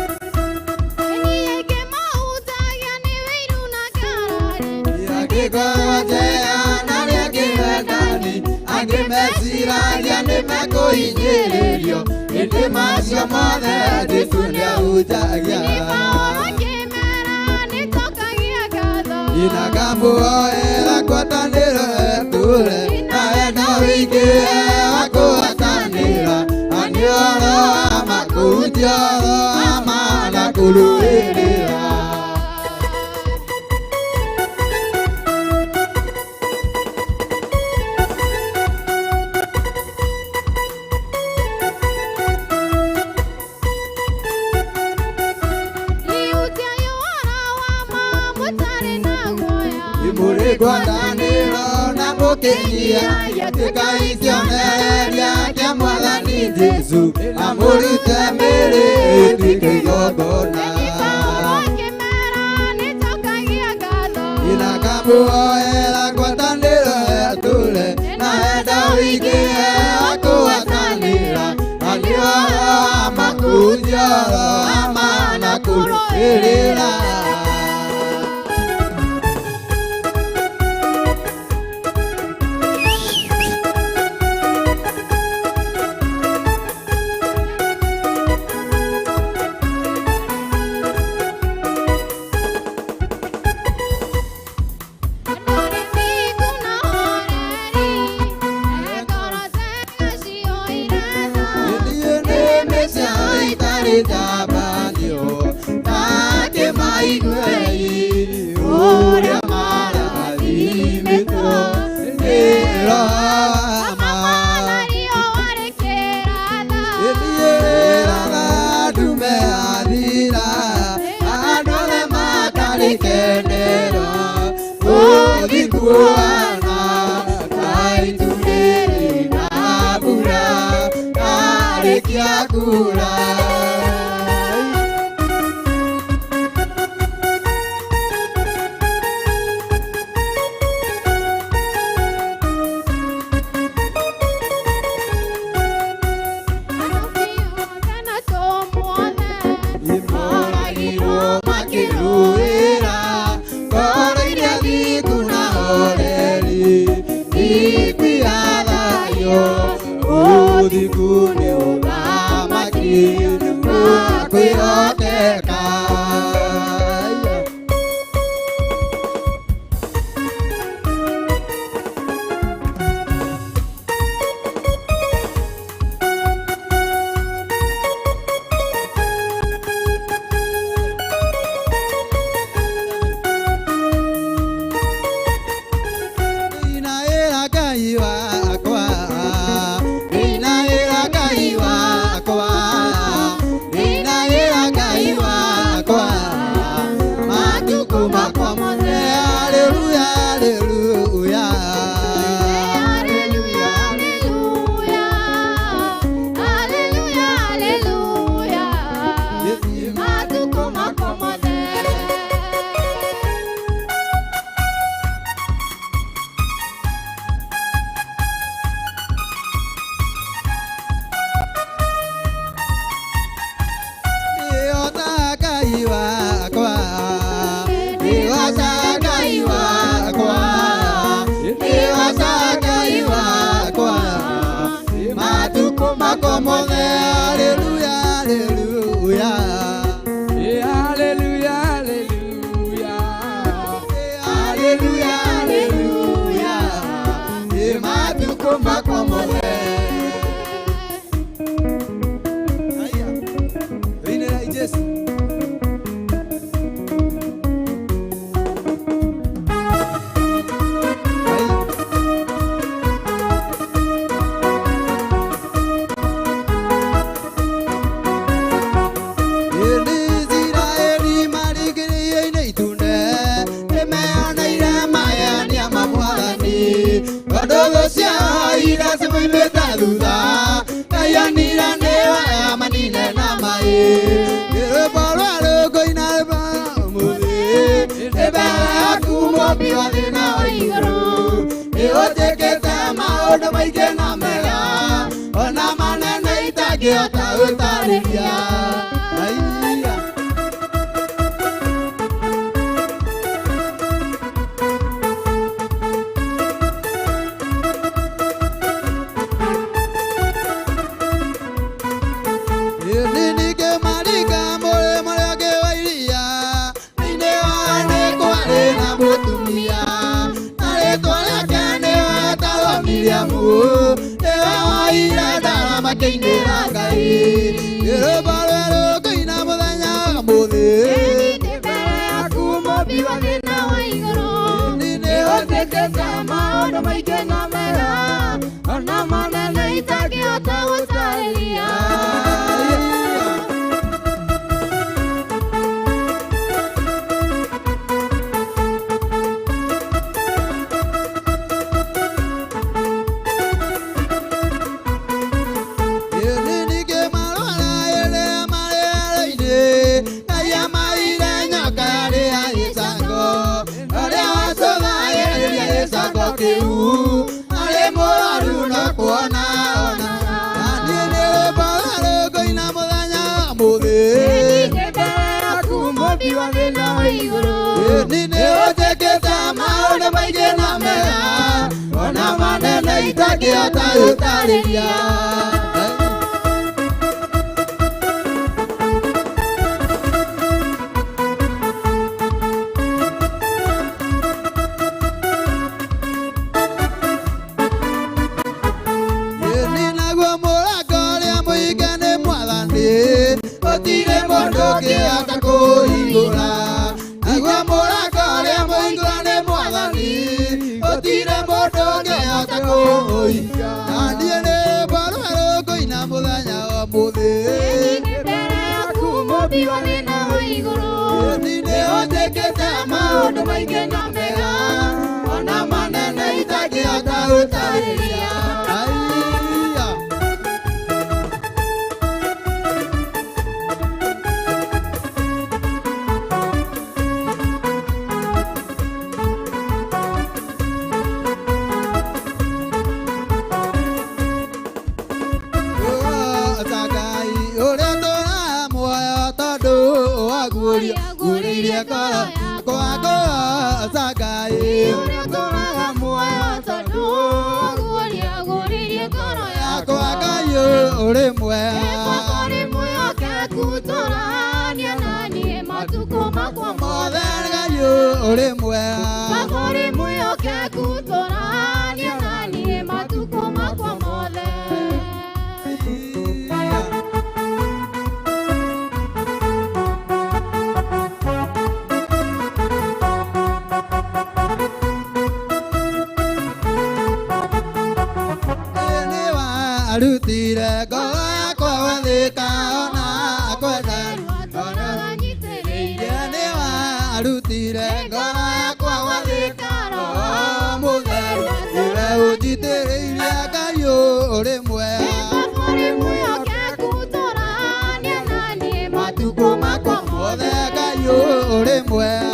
Ĩni aingĩ mahunjagia nĩ wĩiru na ngarari. Angĩkorwo njega na arĩa angĩ wendani, angĩ meciragia nĩ mekũhinyĩrĩrio, ĩndĩ macio mothe Jesũ nĩahunjagia. Ĩni Paũlũ akĩmera nĩnjokagia ngatho. Nagamuoera ngwatanĩro ĩtũre, nawe no wĩingĩre wa kũgwatanĩra, na nĩ ũhoro wa ma kũhunjia ũhoro wa ma na kũrũĩrĩra. Ihunjia ũhoro wa ma mũtarĩ na guoya. Mũrĩ ngwatanĩro na mũkĩnyia, tuĩkai kĩonereria kĩa Mwathani Jesũ, amũrute mĩĩrĩ ĩtuĩke igongona. Ĩni Paũlũ akĩmera nĩnjokagia ngatho. Nagamuoera ngwatanĩro ĩtũre, nawe no wĩingĩre wa kũgwatanĩra, na nĩ ũhoro wa ma kũhunjia ũhoro wa ma na kũrũĩrĩra. Andũ thingu na horeri, ngoro njega ciyũire tha. Niĩ nĩ mĩcaũ itarĩ ndambanio, nake maigue ũrĩa marathimĩtwo nĩ Roho wa ma. Mwathani warĩ kĩratha. Ĩthiĩraga ndume athira, andũ othe matarĩ kenero, gũthikuana ta itu rĩrĩ na mbura, yarĩkia kuura. Andũ othe na tũmuone. Nĩmoragirwo makĩrũĩra, ngoro iria thingu na horeri, ikuirathayo, ũthingu nĩ ũthamaki, makwa mothe. Haleluya, haleluya. Haleluya, haleluya. Haleluya, haleluya. Matukũ makwa mothe. Nĩ wakwa, nĩ Ngai wakwa, nĩ Ngai wakwa, matukũ makwa mothe. Haleluya, haleluya. Haleluya, haleluya. Haleluya, haleluya. Nĩ matukũ makwa mothe. Haya, inĩrai Jesu. Haya. Isiraeli marigĩrĩirie itune nĩmeyoneire magenia ma Mwathani tondũ thũ ciao iria cimoimĩte thutha Ngai onire nĩ wega manine na maĩ. Nĩ rwĩmbo rwa rũkũina ũmũthĩ nĩ mbere yaku Mũmbi wa thĩ na wa igũrũ. Nĩ ũnjĩkĩte maũndũ maingĩ na mega ona manene itangĩhota gũtarĩria. Haiya. Ningĩ marika mũrĩmo ũrĩa ũngĩ wa iria thĩinĩ wa nĩ kwarĩ na mũtumia na rĩtwa rĩake nĩwe wetagwo Miriamu nĩwe woire ndarama makĩinĩra Ngai. Nĩ rwĩmbo rwerũ ngũina mũthenya wa ũmũthĩ. Nĩ mbere yaku Mũmbi wa thĩ na wa igũrũ. Nĩ Ũnjĩkĩte maũndũ maingĩ na mega ona manene itangĩhota gũtarĩria. Ningĩ marwara ĩrĩa marĩ werũ-inĩ Ngai amaire nyoka yarĩ ya gĩcango ũrĩa wacũthagĩrĩria gĩcango kĩu arĩ mũrwaru no kuona ona. Na niĩ nĩ rwĩmbo rwerũ ngũina mũthenya wa ũmũthĩ. Nĩ mbere yaku Mũmbi wa thĩ na wa igũrũ. Nĩ ũnjĩkĩte maũndũ maingĩ na mega ona manene itangĩhota gũtarĩria. Nĩ naguo mũrango ũrĩa mũhinge nĩ Mwathani gũtirĩ mũndũ ũngĩhota kũhingũra. Naguo mũrango ũrĩa mũhingũra nĩ Mwathani gũtirĩ mũndũ ũngĩhota kũũhinga. Na niĩ nĩ rwĩmbo rwerũ ngũina mũthenya wa ũmũthĩ. Nĩ mbere yaku Mũmbi wa thĩ na wa igũrũ. Nĩ ũnjĩkĩte maũndũ maingĩ na mega ona manene itangĩhota gũtarĩria. Haiya. Ngai ũrĩa tũraga muoyo tondũ waguũria guũrĩirie ngoro yakwa ngũgoca Ngai. Ũrĩa tũraga muoyo tondũ waguũria guũrĩirie ngoro yakwa Ngai ũrĩ mwega. Baba ũrĩ mwĩhokeku tũrania na niĩ matukũ makwa mothe. Ngai ũrĩ mwega. Baba ũrĩ mwĩhokeku tũrania na niĩ matukũ makwa mothe. Nĩ warutire ngoro yakwa gwathĩka ona kwenda. Watũraga nyitĩrĩire. Nĩ warutire Ngoro yakwa gwathĩka Roho Mũtheru nĩwe ũnjitĩrĩirie Ngai ũrĩ mwega. Matukũ makwa mothe Ngai ũrĩ mwega.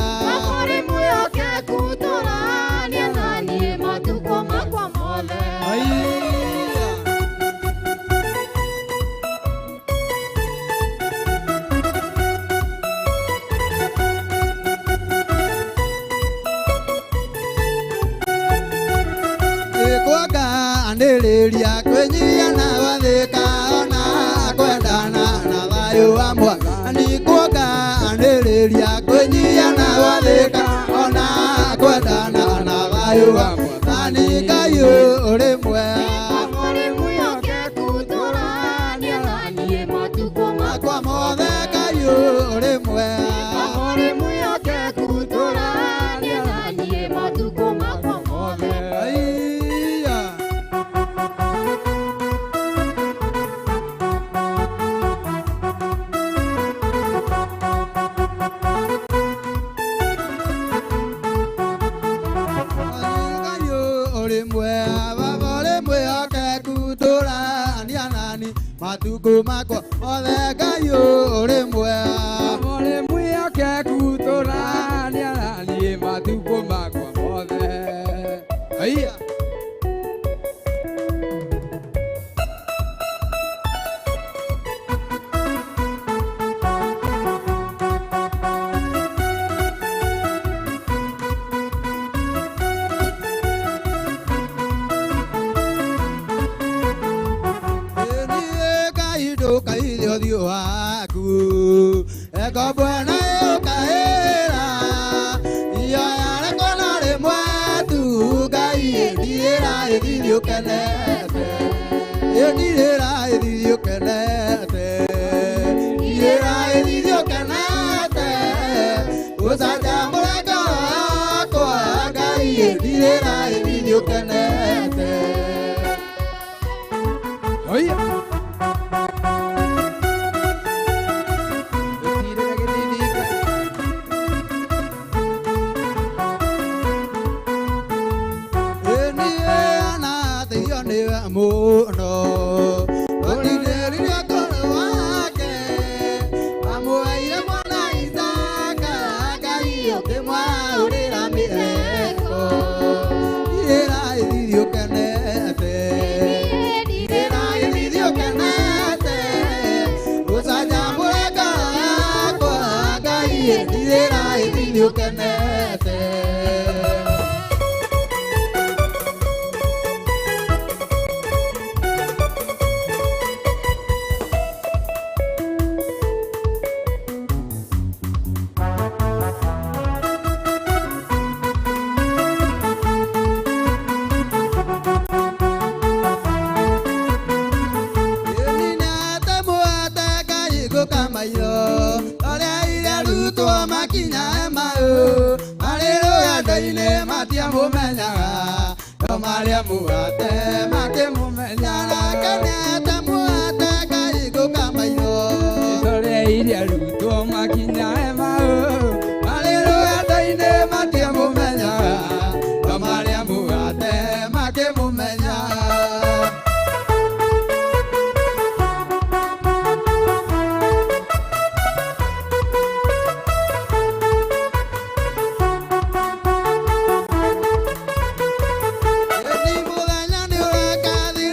Aiya. Kwaka-anĩrĩria kwĩnyihia na gwathĩka ona kwendana na thayũ wa Mwathani. Kwaka-anĩrĩria kwĩnyihia na gwathĩka ona kwendana na thayũ wa Mwathani. Ngai ũrĩ mwega. Makwa mothe Ngai ũrĩ mwega. Aiya. Ngai ũrĩ mwega, Baba ũrĩ mwĩhokeku, tũrania nani matukũ makwa mothe. Ngai ũrĩ mwega. Ũrĩ mwĩhokeku tũrania naniĩ matukũ makwa mothe. Aiya. Niĩ Ngai ndũkaithe ũthiũ waku, ngombo ĩno yũkaĩra, ioya rĩkwo na rĩmwe tu. Ngai ndirĩra ĩthithi ũkenete, ndirĩra ĩthithi ũkenete, ndirĩra ĩthithi ũkenete, ũcanjamũre ngoro yakwa. Ngai ndirĩra ĩthithi ũkenete. Aiya. Gũtirĩra gĩthithi Ngai. Niĩ anateithio nĩwe mũno, ũtinĩririe ngoro wake, amũheire mwana Isaka. Ngai ũkĩmwaũrĩra mĩtheko, ndirĩra ĩthithi ũkenete, ndirĩra ĩthithi ũkenete, ũcanjamũre ngoro yakwa. Ngai ndirĩra ĩthithi ũkenete. Ninete mwete Ngai ngũkamaitho, ũrĩa irarutwo makinya maũ, marĩ rũgendo-inĩ matiamũmenyaga, no marĩa mũgate makĩmũmenya. Nake mwete Ngai ngũkamaitho, Tũreire arutwo makinya maũ, marĩ rũgendo-inĩ matiamũmenyaga, no marĩa mũgate makĩmũmenya. Ni mũthenya nĩ ũrakathira.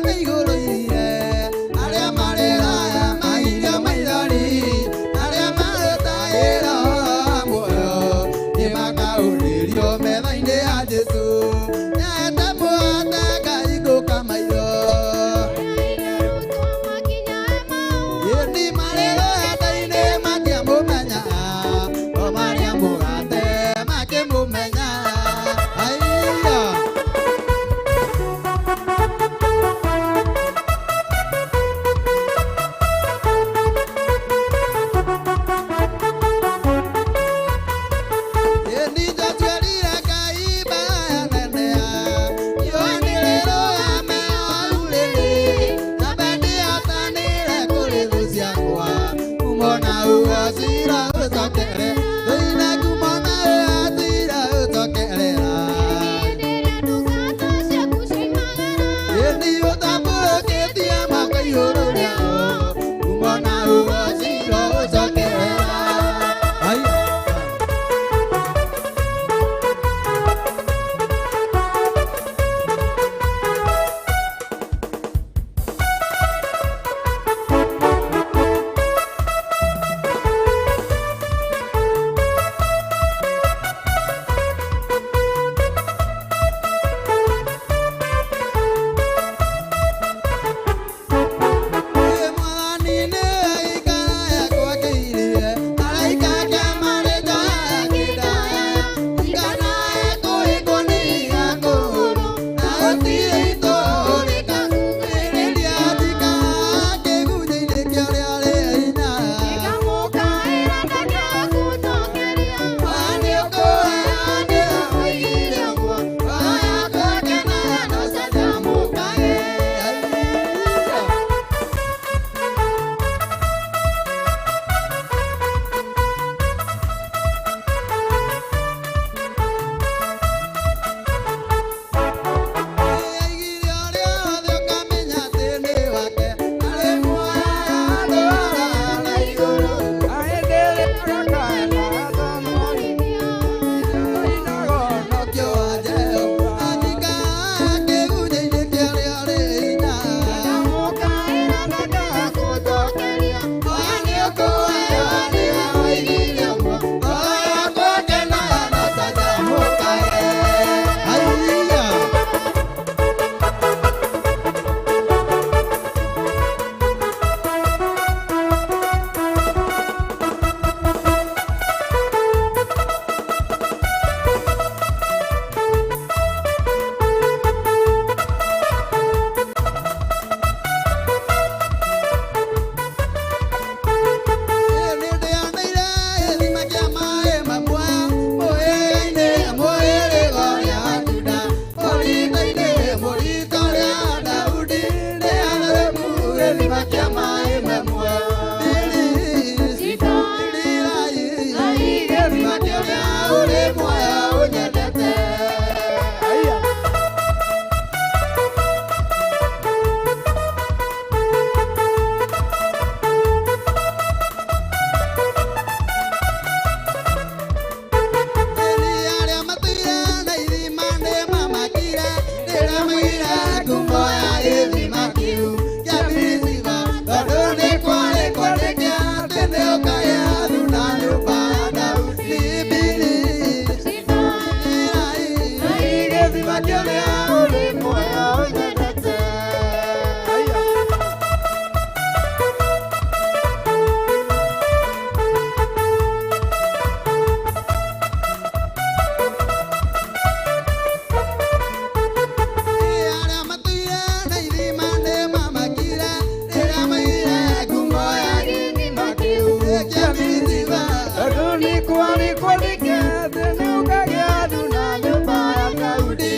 ũnyendete. Arĩa matũire na irima nĩ mamakire rĩrĩa maire ngumo ya gĩthima kĩu kĩa Biriziba, tondũ nĩ kwarĩ kwandĩke atĩ nĩ ũkagĩa thuna nyũmba ya Daudi. Gĩthima kĩrĩa ũrĩ muoyo ũnyendete. Arĩa matũire na irima nĩ mamakire rĩrĩa maire ngumo ya gĩthima kĩu kĩa Biriziba, tondũ nĩ kwarĩ kwandĩke atĩ nĩ ũkagĩa thuna nyũmba ya Daudi.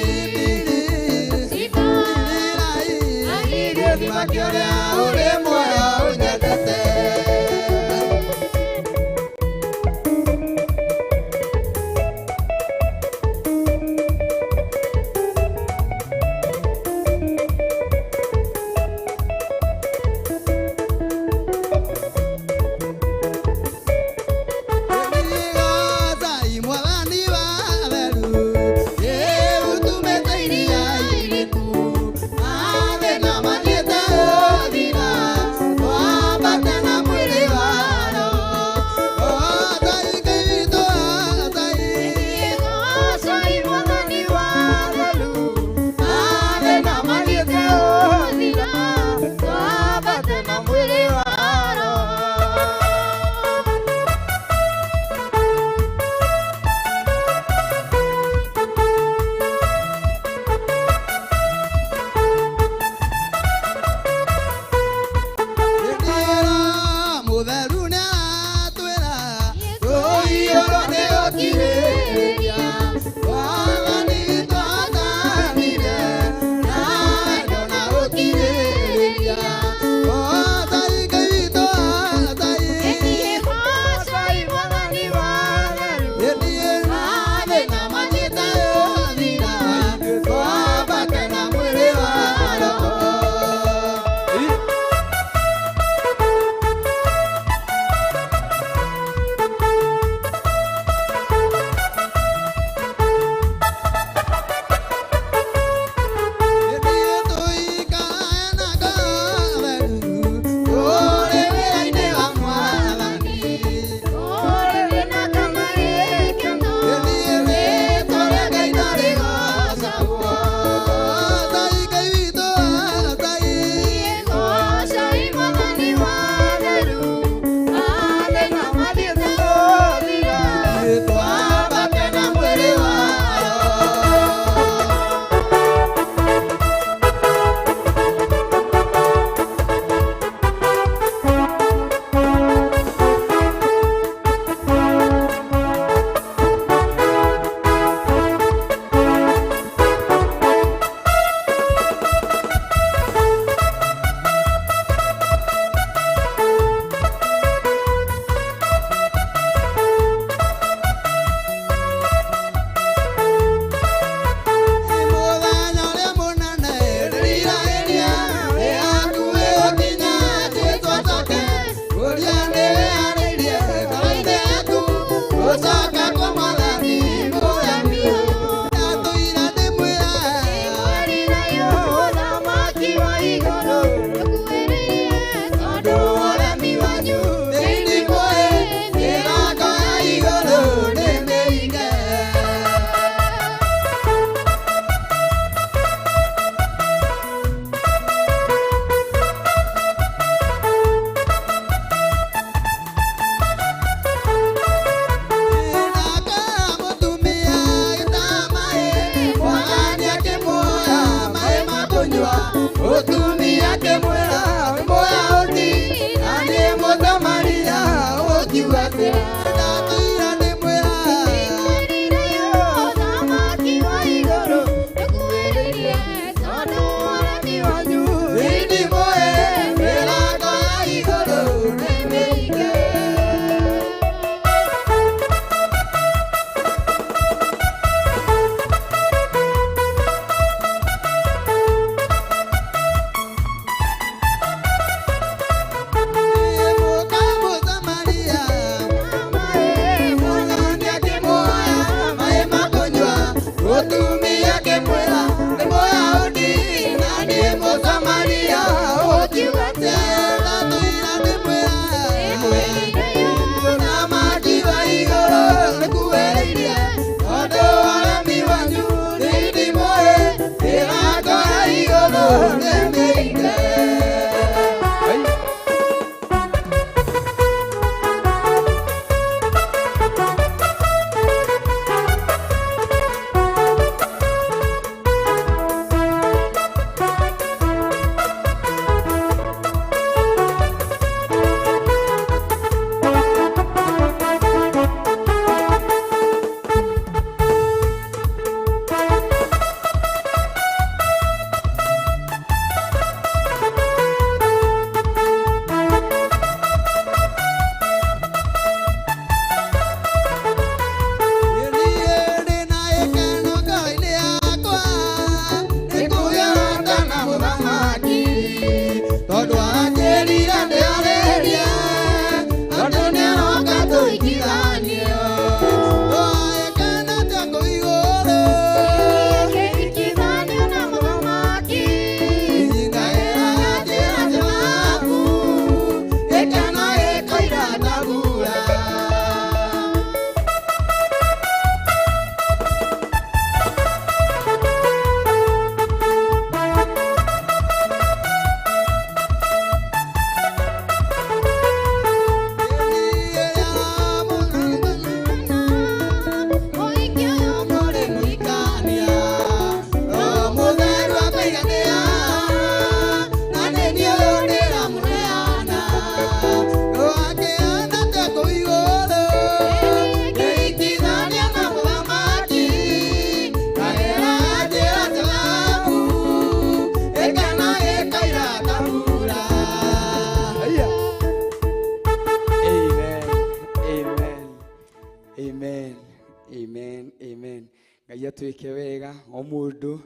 Ngai atwĩke wega o mũndũ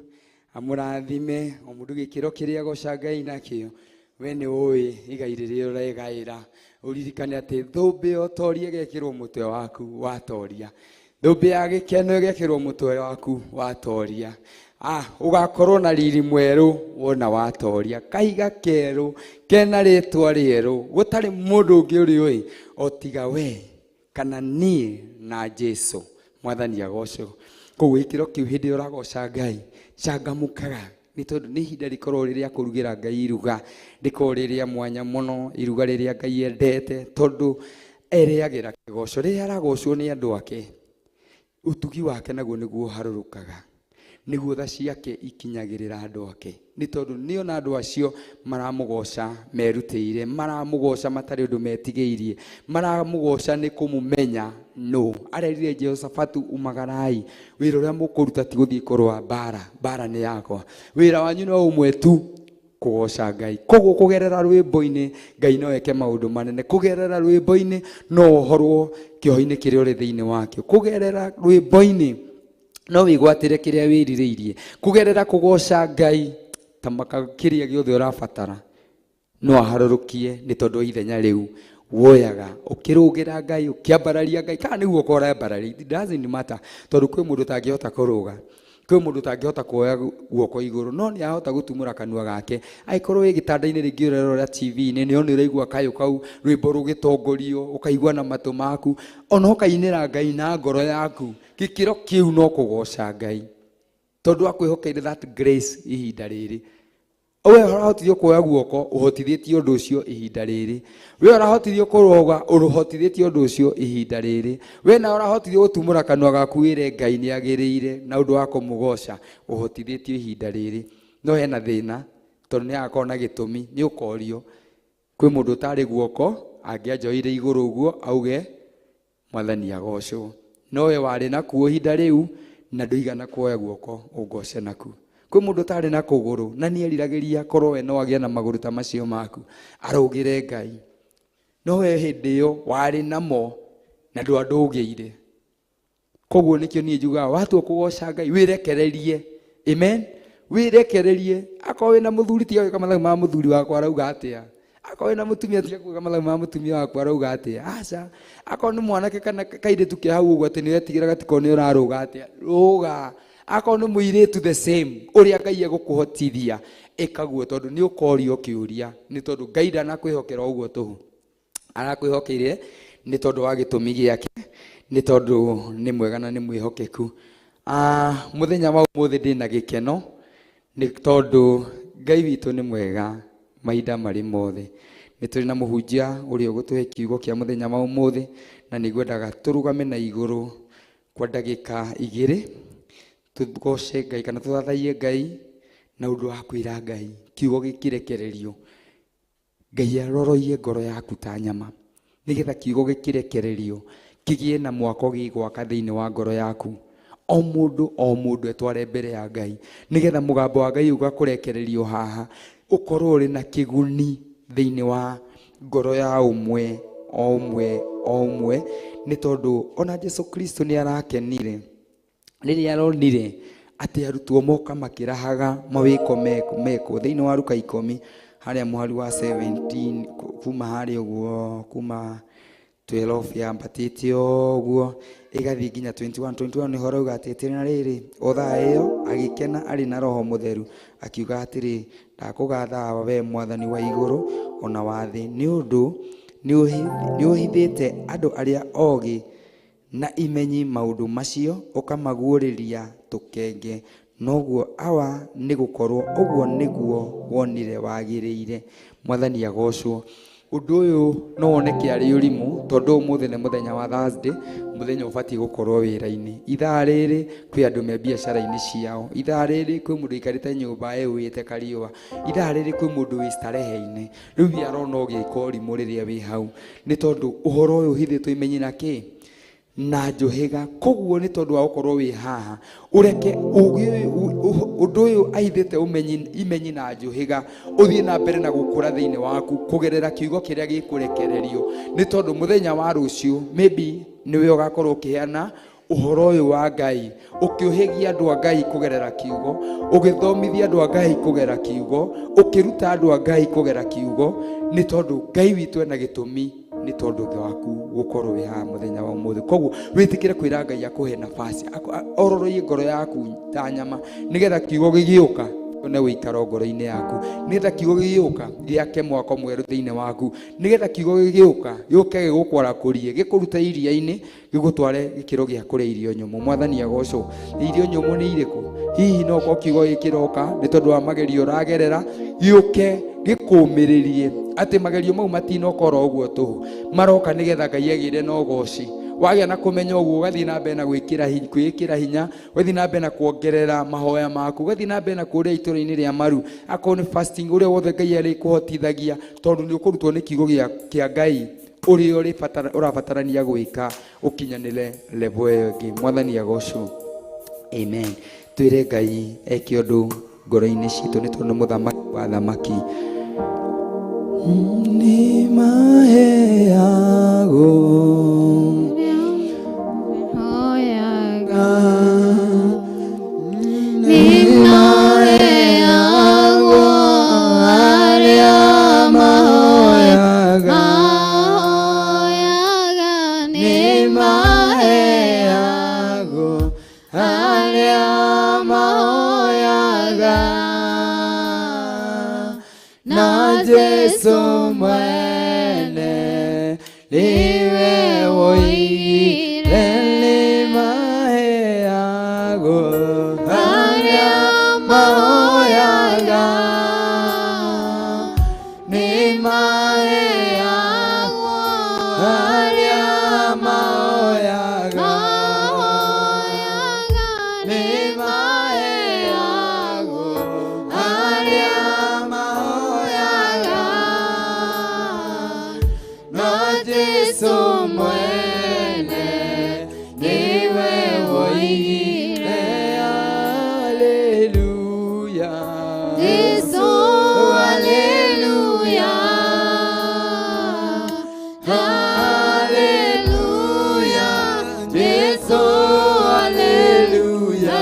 amũrathime o mũndũ gĩkĩro kĩrĩa agoca Ngai nakĩo. We nĩ ũĩ igai rĩrĩa ũregaĩra, ũririkane atĩ thũmbĩ ya ũtoria ĩgekĩrwo mũtwe waku watoria, thũmbĩ ya gĩkeno ĩgekĩrwo mũtwe waku watoria. Ũgakorwo na riri mwerũ wona watoria, kahiga kerũ kena rĩtwa rĩerũ, gũtarĩ mũndũ ũngĩ ũrĩũĩ o tiga we kana niĩ na Jesu. Mwathani agocwo. Koguo gĩkĩro kĩu hĩndĩ ĩrĩa ũragoca Ngai, cangamũkaga, nĩ tondũ nĩ ihinda rĩkoragwo rĩ rĩa kũrugĩra Ngai iruga, rĩkoragwo rĩ rĩa mwanya mũno, iruga rĩrĩa Ngai endete, tondũ erĩagĩra kĩgoco. Rĩrĩa aragocwo nĩ andũ ake, ũtugi wake naguo nĩguo ũharũrũkaga, nĩguo tha ciake ikinyagĩrĩra andũ ake, nĩ tondũ nĩona andũ acio maramũgoca merutĩire, maramũgoca matarĩ ũndũ metigĩirie, maramũgoca nĩ kũmũmenya nũ. Arerire Jehoshafatu, umagarai, wĩra ũrĩa mũkũruta ti gũthiĩ kũrũa mbara, mbara nĩ yakwa, wĩra wanyu no ũmwe tu, kũgoca Ngai. Koguo kũgerera rwĩmbo-inĩ Ngai no eke maũndũ manene, kũgerera rwĩmbo-inĩ no ũhorwo kĩoho-inĩ kĩrĩa ũrĩ thĩinĩ wakĩo, kũgerera rwĩmbo-inĩ no wĩgwatĩre kĩrĩa wĩrirĩirie, kũgerera kũgoca Ngai ta maka kĩrĩa gĩothe ũrabatara no aharũrũkie, nĩ tondũ wa ithenya rĩu woyaga ũkĩrũgĩra Ngai, ũkĩambararia Ngai, kana nĩguo ũkorambararia, it doesn't matter, tondũ kwĩ mũndũ ũtangĩhota kũrũga, kwĩ mũndũ ũtangĩhota kuoya guoko igũrũ, no nĩ ahota gũtumũra kanua gake. Angĩkorwo wĩ gĩtanda-inĩ rĩngĩ ũrerorera TV-inĩ, nĩ ona ũraigua kayũ kau rwĩmbo rũgĩtongorio, ũkaigua na matũ maku, ona ũkainĩra Ngai na ngoro yaku. Gĩkĩro kĩu no kũgoca Ngai, tondũ akwĩhokeire that grace ihinda rĩrĩ. We ũrahotithio kuoya guoko, ũhotithĩtie ũndũ ũcio ihinda rĩrĩ. We ũrahotithio kũrũga, ũhotithĩtie ũndũ ũcio ihinda rĩrĩ. We na ũrahotithio gũtumũra kanua gaku wĩre Ngai nĩ agĩrĩire na ũndũ wa kũmũgoca, ũhotithĩtio ihinda rĩrĩ. No hena thĩna, tondũ nĩ agakorwo na gĩtũmi, nĩ ũkorio. Kwĩ mũndũ ũtarĩ guoko, angĩanjoire igũrũ ũguo auge Mwathani agocwo, no we warĩ nakuo ihinda rĩu na ndũigana kuoya guoko ũngoce nakuo. Kwĩ mũndũ ũtarĩ na kũgũrũ na nĩ eriragĩria korwo we no agĩe na magũrũ ta macio maku arũgĩre Ngai, no we hĩndĩ ĩyo warĩ namo na ndwandũgĩire. Koguo nĩkĩo niĩ njugaga watua kũgoca Ngai wĩrekererie. Amen, wĩrekererie. Akorwo wĩna mũthuri tiga gwĩka mathabu ma mũthuri wakwa arauga atĩa, akorwo wĩna mũtumia tiga gwĩka mathabu ma mũtumia wakwa arauga atĩa, aca. Akorwo nĩ mwanake kana kairĩtu ke hau ũguo atĩ nĩ ũretigĩra gatikorwo nĩ ũrarũga atĩa, rũga. Akorwo nĩ mũirĩtu the same, ũrĩa Ngai egũkũhotithia ĩkaguo, tondũ nĩ ũkorio kĩũria, nĩ tondũ Ngai ndanakwĩhokera ũguo tũhũ, arakwĩhokeire nĩ tondũ wa gĩtũmi gĩake, nĩ tondũ nĩ mwega na nĩ mwĩhokeku. Mũthenya wa ũmũthĩ ndĩna gĩkeno nĩ tondũ Ngai witũ nĩ mwega mahinda marĩ mothe. Nĩ tũrĩ na mũhunjia ũrĩa ũgũtũhe kiugo kĩa mũthenya wa ũmũthĩ, na nĩ ngwendaga tũrũgame na igũrũ kwa ndagĩka igĩrĩ tũgoce Ngai kana tũthathaiye Ngai na ũndũ wa kwĩra Ngai kiugo gĩkĩrekererio. Ngai aroroie ngoro yaku ta nyama, nĩgetha kiugo gĩkĩrekererio kĩgĩe na mwako gĩgwaka thĩinĩ wa ngoro yaku. O mũndũ o mũndũ etware mbere ya Ngai, nĩgetha mũgambo wa Ngai ũgakũrekererio haha ũkorwo ũrĩ na kĩguni thĩinĩ wa ngoro ya ũmwe o ũmwe o ũmwe, nĩ tondũ ona Jesu Kristo nĩ arakenire rĩrĩa aronire atĩ arutwo moka makĩrahaga mawĩko mekwo thĩinĩ wa Luka 10 harĩa mũhari wa 17 kuma harĩa ũguo kuma 12 yambatĩte ũguo ĩgathiĩ nginya 21. 21 nĩho arauga atĩ na rĩrĩ o thaa ĩyo agĩkena arĩ na Roho Mũtheru akiuga atĩrĩ, ndakũgatha Awa we Mwathani wa igũrũ ona wa thĩ, nĩ ũndũ nĩ ũhithĩte andũ arĩa ogĩ na imenyi maũndũ macio ũkamaguũrĩria tũkenge. Noguo Awa, nĩ gũkorwo ũguo nĩguo wonire wagĩrĩire. Mwathani agocwo. Ũndũ ũyũ no woneke arĩ ũrimũ, tondũ ũmũthĩ nĩ mũthenya wa Thursday, mũthenya ũbatiĩ gũkorwo wĩra-inĩ. Ithaa rĩrĩ kwĩ andũ me biacara-inĩ ciao, ithaa rĩrĩ kwĩ mũndũ ũikarĩte nyũmba eũĩte kariũa, ithaa rĩrĩ kwĩ mũndũ wĩ starehe-inĩ. Rĩu we arona ũgĩka ũrimũ rĩrĩa wĩ hau, nĩ tondũ ũhoro ũyũ ũhithĩtwo imenyi na kĩ na njũhĩga. Koguo nĩ tondũ wa gũkorwo wĩ haha, ũreke ũgĩ ũndũ ũyũ ahithĩte imenyi na njũhĩga ũthiĩ na mbere na gũkũra thĩinĩ waku kũgerera kiugo kĩrĩa gĩkũrekererio, nĩ tondũ mũthenya wa rũciũ maybe nĩwe ũgakorwo ũkĩheana Ũhoro ũyũ wa Ngai ũkĩũhĩgia andũ a Ngai kũgerera kiugo, ũgĩthomithia andũ a Ngai kũgerera kiugo, ũkĩruta andũ a Ngai kũgerera kiugo, nĩ tondũ Ngai witũ ena gĩtũmi nĩ tondũ waku gũkorwo wĩ haha mũthenya wa ũmũthĩ. Koguo wĩtĩkĩre kwĩra Ngai akũhe nafasi, ororoie ngoro yaku ta nyama, nĩgetha kiugo gĩgĩũka one ũikaro ngoro-inĩ yaku, nĩgetha kiugo gĩgĩũka gĩake mwako mwerũ thĩinĩ waku, nĩgetha kiugo gĩgĩũka gĩũke gĩgũkwarakũrie, gĩkũrute iria-inĩ gĩgũtware gĩkĩro gĩa kũrĩa irio nyũmũ. Mwathani agocwo. Irio nyũmũ nĩ irĩkũ? Hihi no ũkorwo kiugo gĩkĩroka nĩ tondũ wa magerio ũragerera, gĩũke gĩkũmĩrĩrie atĩ magerio mau matinoka oro ũguo tũhũ, maroka nĩgetha Ngai agĩre na ũgoci. Wagĩa na kũmenya ũguo, ũgathiĩ na mbere na gwĩkĩra hinya, ũgathiĩ na mbere na kuongerera mahoya maku, ũgathiĩ na mbere na kũrĩa itũra-inĩ rĩa maru, akorwo nĩ fasting, ũrĩa wothe Ngai arĩkũhotithagia, tondũ nĩ ũkũrutwo nĩ kiugo kĩa Ngai ũrĩa ũrabatarania gwĩka ũkinyanĩre level ĩyo ĩngĩ. Mwathani agocwo. Amen. Twĩre Ngai eke ũndũ ngoro-inĩ citũ, nĩ tondũ nĩ mũthamaki wa thamaki. Nĩ maheagwo Hoyaga. Nĩ maheagwo arĩa mahoyaga. Mahoyaga nĩ maheagwo arĩa mahoyaga, na Jesu mwene niwe woigire nĩ maheagwo arĩa mahoyaga, nĩ maheagwo arĩa mahoyaga, Mahoyaga nĩ maheagwo arĩa mahoyaga, na Jesu mwene niwe woigire haleluya. Jesu, haleluya. Haleluya. Jesu, haleluya.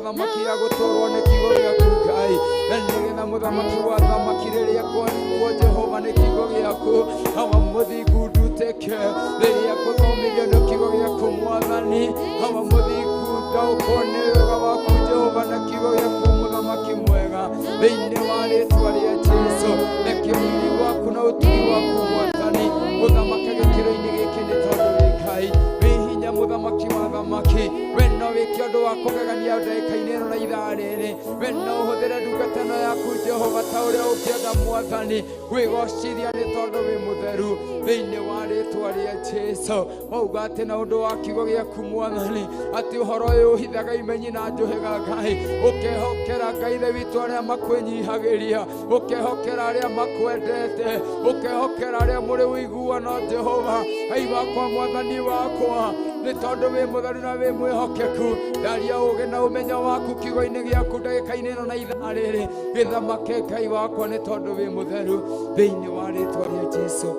athamaki ya gũtũrwo nĩ kiugo gĩaku Ngai, na nĩgetha mũthamaki wa athamaki rĩrĩa kwarĩkuo Jehova nĩ kiugo gĩaku, Awa mũthingu ndutĩke rĩrĩa kũthomithio nĩ kiugo gĩaku Mwathani, Awa mũthingu ndaũkwo nĩ wega waku Jehova na kiugo gĩaku mũthamaki mwega, thĩinĩ wa rĩtwa rĩa Jesũ, rekio riri waku na ũtugi waku Mwathani ũthamake gĩkĩro-inĩ gĩkĩ nĩ tondũ wĩ Ngai wĩ hinya mũthamaki wa athamaki, we no wĩke ũndũ wa kũgegania ndagĩka-inĩ ĩno na ithaa rĩrĩ, we no ũhũthĩre ndungata ĩno yaku Jehova ta ũrĩa ũngĩenda Mwathani, wĩgocithia nĩ tondũ wĩ mũtheru, thĩinĩ wa rĩtwa rĩa Jesũ. Wauga atĩ na ũndũ wa kiugo gĩaku Mwathani, atĩ ũhoro ũyũ ũhithaga imenyi na njũhĩga Ngai, ũkehokera Ngai Ithe witũ arĩa makwĩnyihagĩria, ũkehokera arĩa makwendete, ũkehokera arĩa mũrĩ ũiguano Jehova, Ngai wakwa Mwathani wakwa, nĩ tondũ wĩ mũtheru na wĩ mwĩhokeku, ndaria ũũgĩ na ũmenyo waku kiugo-inĩ gĩaku ndagĩka-inĩ ĩno na ithaa rĩrĩ, gĩthamake Ngai wakwa nĩ tondũ wĩ mũtheru, thĩinĩ wa rĩtwa rĩa Jesũ.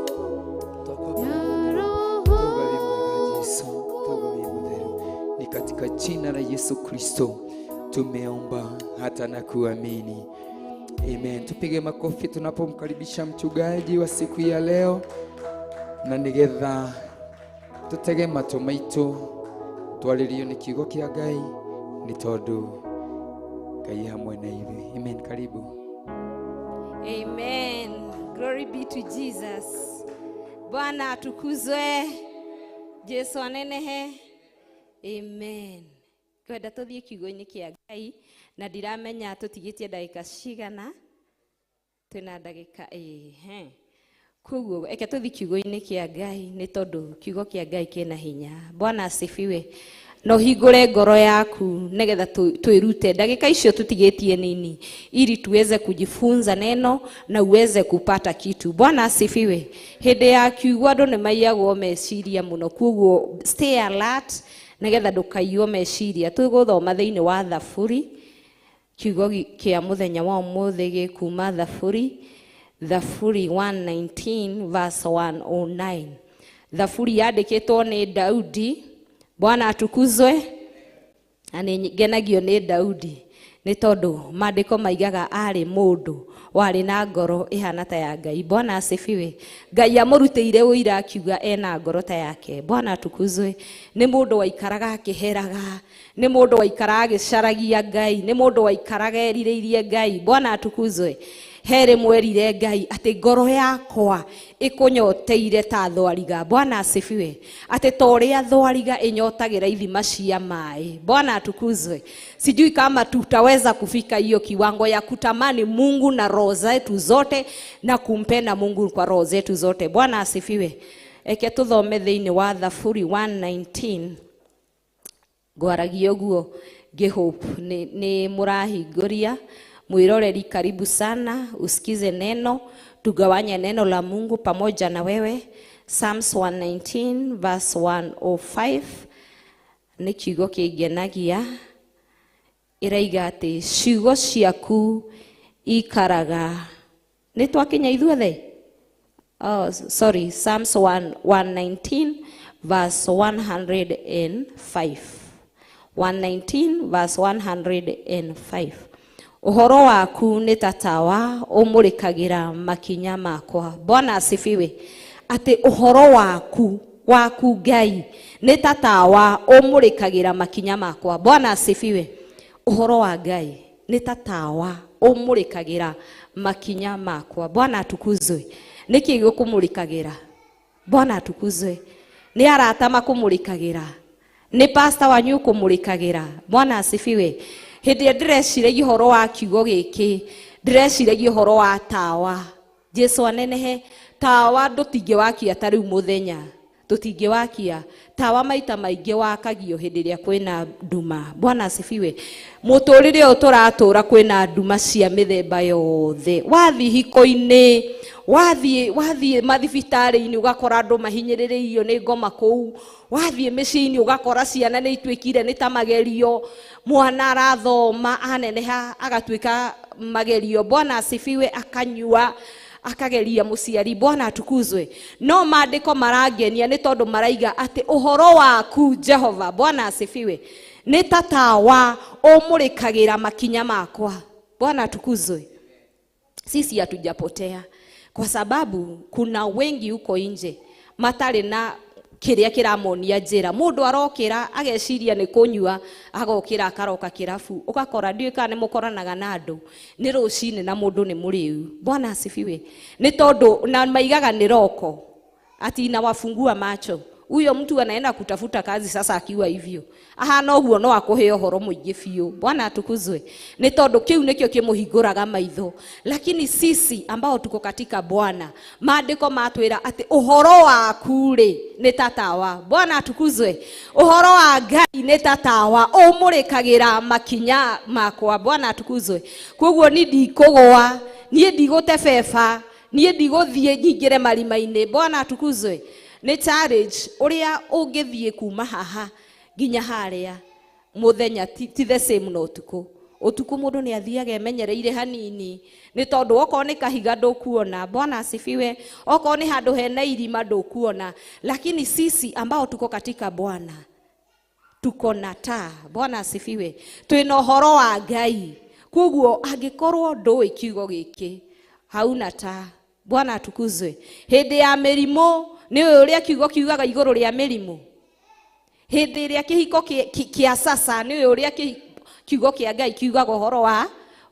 Tuombe wĩ mwega Yesu, tuombe wĩ mũtheru. Ni katika jina la Yesu Kristo tumeomba hata na kuamini. Amen. Tupige makofi tunapomkaribisha mchungaji wa siku ya leo, na nigetha tutege matũ maitũ twarĩrio nĩ kiugo kĩa Ngai nĩ tondũ Ngai hamwe na ithuĩ. Amen. Karibu. Amen. Glory be to Jesus. Bwana atukuzwe. Jesu anenehe. Amen. Kwenda tuthie kiugo-inĩ kĩa Ngai na ndiramenya tũtigĩtie ndagĩka cigana, twĩna ndagĩka ĩhe. Koguo eke tũthiĩ kiugo-inĩ kĩa Ngai nĩ tondũ kiugo kĩa Ngai kĩna hinya. Bwana asifiwe. Na ũhingũre ngoro yaku nĩgetha twĩrute ndagĩka icio tũtigĩtie nini, ili tuweze kujifunza neno na uweze kupata kitu. Bwana asifiwe. Hĩndĩ ya kiugo andũ nĩ maiyagwo meciria mũno, koguo stay alert nĩgetha ndũkaiywo meciria. Tũgũthoma thĩinĩ wa Thaburi, kiugo kĩa mũthenya wa ũmũthĩ gĩkuma Thaburi, Thaburi 119 verse 109. Thaburi yandĩkĩtwo nĩ Daudi. Bwana atukuzwe. Na nĩ ngenagio nĩ Daudi nĩ tondũ maandĩko maigaga arĩ mũndũ warĩ na ngoro ĩhana ta ya Ngai. Bwana asifiwe. Ngai amũrutĩire ũira akiuga ena ngoro ta yake. Bwana atukuzwe. Nĩ mũndũ waikaraga akĩheraga, nĩ mũndũ waikaraga agĩcaragia Ngai, nĩ mũndũ waikaraga erirĩirie Ngai. Bwana atukuzwe. He rĩmwe erire Ngai atĩ ngoro yakwa ĩkũnyoteire ta thwariga. Bwana asifiwe. Atĩ ta ũrĩa thwariga ĩnyotagĩra ithima cia maĩ. Bwana atukuzwe. Sijui kama tutaweza kufika hiyo kiwango ya kutamani Mungu na roho zetu zote na kumpenda Mungu kwa roho zetu zote. Bwana asifiwe. Eke tuthome thĩinĩ wa Thaburi 119. Ngwaragia ũguo ngĩhope nĩ mũrahingũria. Mwiroreri, karibu sana, usikize neno, tugawanye neno la Mungu pamoja na wewe. Psalms 119 verse 105 nĩ kiugo kĩngenagia, ĩraiga atĩ ciugo ciaku ikaraga. Nĩ twakinya ithuothe? Oh, sorry, Psalms 119 verse 105. 119 verse 105. Ũhoro waku nĩ ta tawa ũmũrĩkagĩra makinya makwa. Bwana asifiwe. Atĩ ũhoro waku waku Ngai nĩ ta tawa ũmũrĩkagĩra makinya makwa. Bwana asifiwe. Ũhoro wa Ngai nĩ ta tawa ũmũrĩkagĩra makinya makwa. Bwana atukuzwe. Nĩkĩ gĩkũmũrĩkagĩra? Bwana atukuzwe. Nĩ arata makũmũrĩkagĩra, nĩ pastor wanyu ũkũmũrĩkagĩra. Bwana asifiwe. Hĩndĩ ĩrĩa ndĩreciragia ũhoro wa kiugo gĩkĩ, ndĩreciragia ũhoro wa tawa. Jesu anenehe. Tawa ndũtingĩwakia ta rĩu mũthenya, tũtingĩwakia tawa. Maita maingĩ wakagio hĩndĩ ĩrĩa kwĩna nduma. Bwana asifiwe. Mũtũrĩre ũyũ tũratũra kwĩna nduma cia mĩthemba yothe. Wathiĩ hiko-inĩ, wathiĩ mathibitarĩ-inĩ ũgakora andũ mahinyĩrĩrĩirio nĩ ngoma kũu. Wathiĩ mĩciĩ-inĩ ũgakora ciana nĩ ituĩkire nĩ ta magerio, mwana arathoma aneneha agatuĩka magerio. Bwana asifiwe. Akanyua akageria mũciari. Bwana atukuzwe. No maandĩko marangenia nĩ tondũ maraiga atĩ ũhoro waku Jehova, Bwana asifiwe, Nĩ ta tawa ũmũrĩkagĩra makinya makwa. Bwana atukuzwe. Sisi hatujapotea kwa sababu kuna wengi huko nje matarĩ na kĩrĩa kĩramonia njĩra. Mũndũ arokĩra ageciria nĩ kũnyua, agokĩra akaroka kĩrabu, ũgakora ndiũĩ kana nĩ mũkoranaga na andũ nĩ rũcinĩ na mũndũ nĩ mũrĩu. Bwana asifiwe. Nĩ tondũ na maigaga nĩ roko ati inawafungua macho. Huyo mtu anaenda kutafuta kazi sasa akiwa hivyo ahana ũguo no akũhe ũhoro mũingĩ biũ. Bwana atukuzwe. Nĩ tondũ kĩu nĩkĩo kĩmũhingũraga maitho. Lakini sisi ambao tuko katika Bwana, maandĩko matwĩra atĩ ũhoro waku rĩ nĩ ta tawa. Bwana atukuzwe. Ũhoro wa Ngai nĩ ta tawa ũmũrĩkagĩra makinya makwa. Bwana atukuzwe. Koguo ni ndikũgũa, niĩ ndigũtebeba, niĩ ndigũthiĩ nyingĩre marima-inĩ. Bwana atukuzwe. Nĩ challenge ũrĩa ũngĩthiĩ kuma haha nginya harĩa mũthenya ti the same na ũtukũ. Ũtukũ mũndũ nĩ athiaga emenyereire hanini nĩ tondũ okorwo nĩ kahiga ndũkuona. Bwana asifiwe. Okorwo nĩ handũ hena irima ndũkuona. Lakini sisi ambao tuko katika Bwana tuko na taa. Bwana asifiwe. Twĩna ũhoro wa Ngai. Koguo angĩkorwo ndũĩ kiugo gĩkĩ hauna taa. Bwana atukuzwe. Hĩndĩ ya mĩrimũ nĩ ũĩ ũrĩa kiugo kiugaga igũrũ rĩa mĩrimũ. Hĩndĩ ĩrĩa kĩhiko kĩa sasa nĩ ũĩ ũrĩa kiugo kĩa Ngai kiugaga ũhoro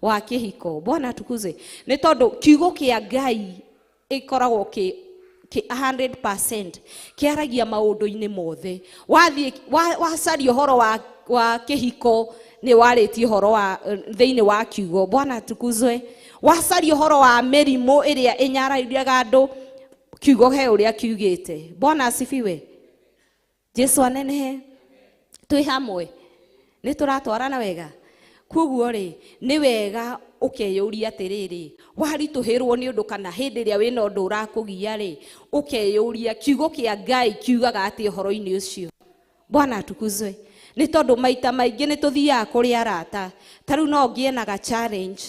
wa kĩhiko. Bwana atukuzwe. Nĩ tondũ kiugo kĩa Ngai ĩkoragwo kĩ 100% kĩaragia maũndũ-inĩ mothe. Wathiĩ wacaria ũhoro wa kĩhiko nĩ warĩtie ũhoro wa thĩinĩ wa kiugo. Bwana atukuzwe. Wacaria ũhoro wa mĩrimũ ĩrĩa ĩnyararaga andũ, kiugo he ũrĩa kiugĩte. Bwana asifiwe. Jesu anenehe. Twĩ hamwe nĩ tũratwarana wega. Koguo rĩ nĩ wega ũkeyũria atĩrĩrĩ, waritũhĩrwo nĩ ũndũ kana hĩndĩ ĩrĩa wĩna ũndũ ũrakũgia rĩ, ũkeyũria kiugo kĩa Ngai kiugaga atĩ ũhoro-inĩ ũcio. Bwana atukuzwe. Nĩ tondũ maita maingĩ nĩ tũthiaga kũrĩ arata. Ta rĩu no ngĩe na ga challenge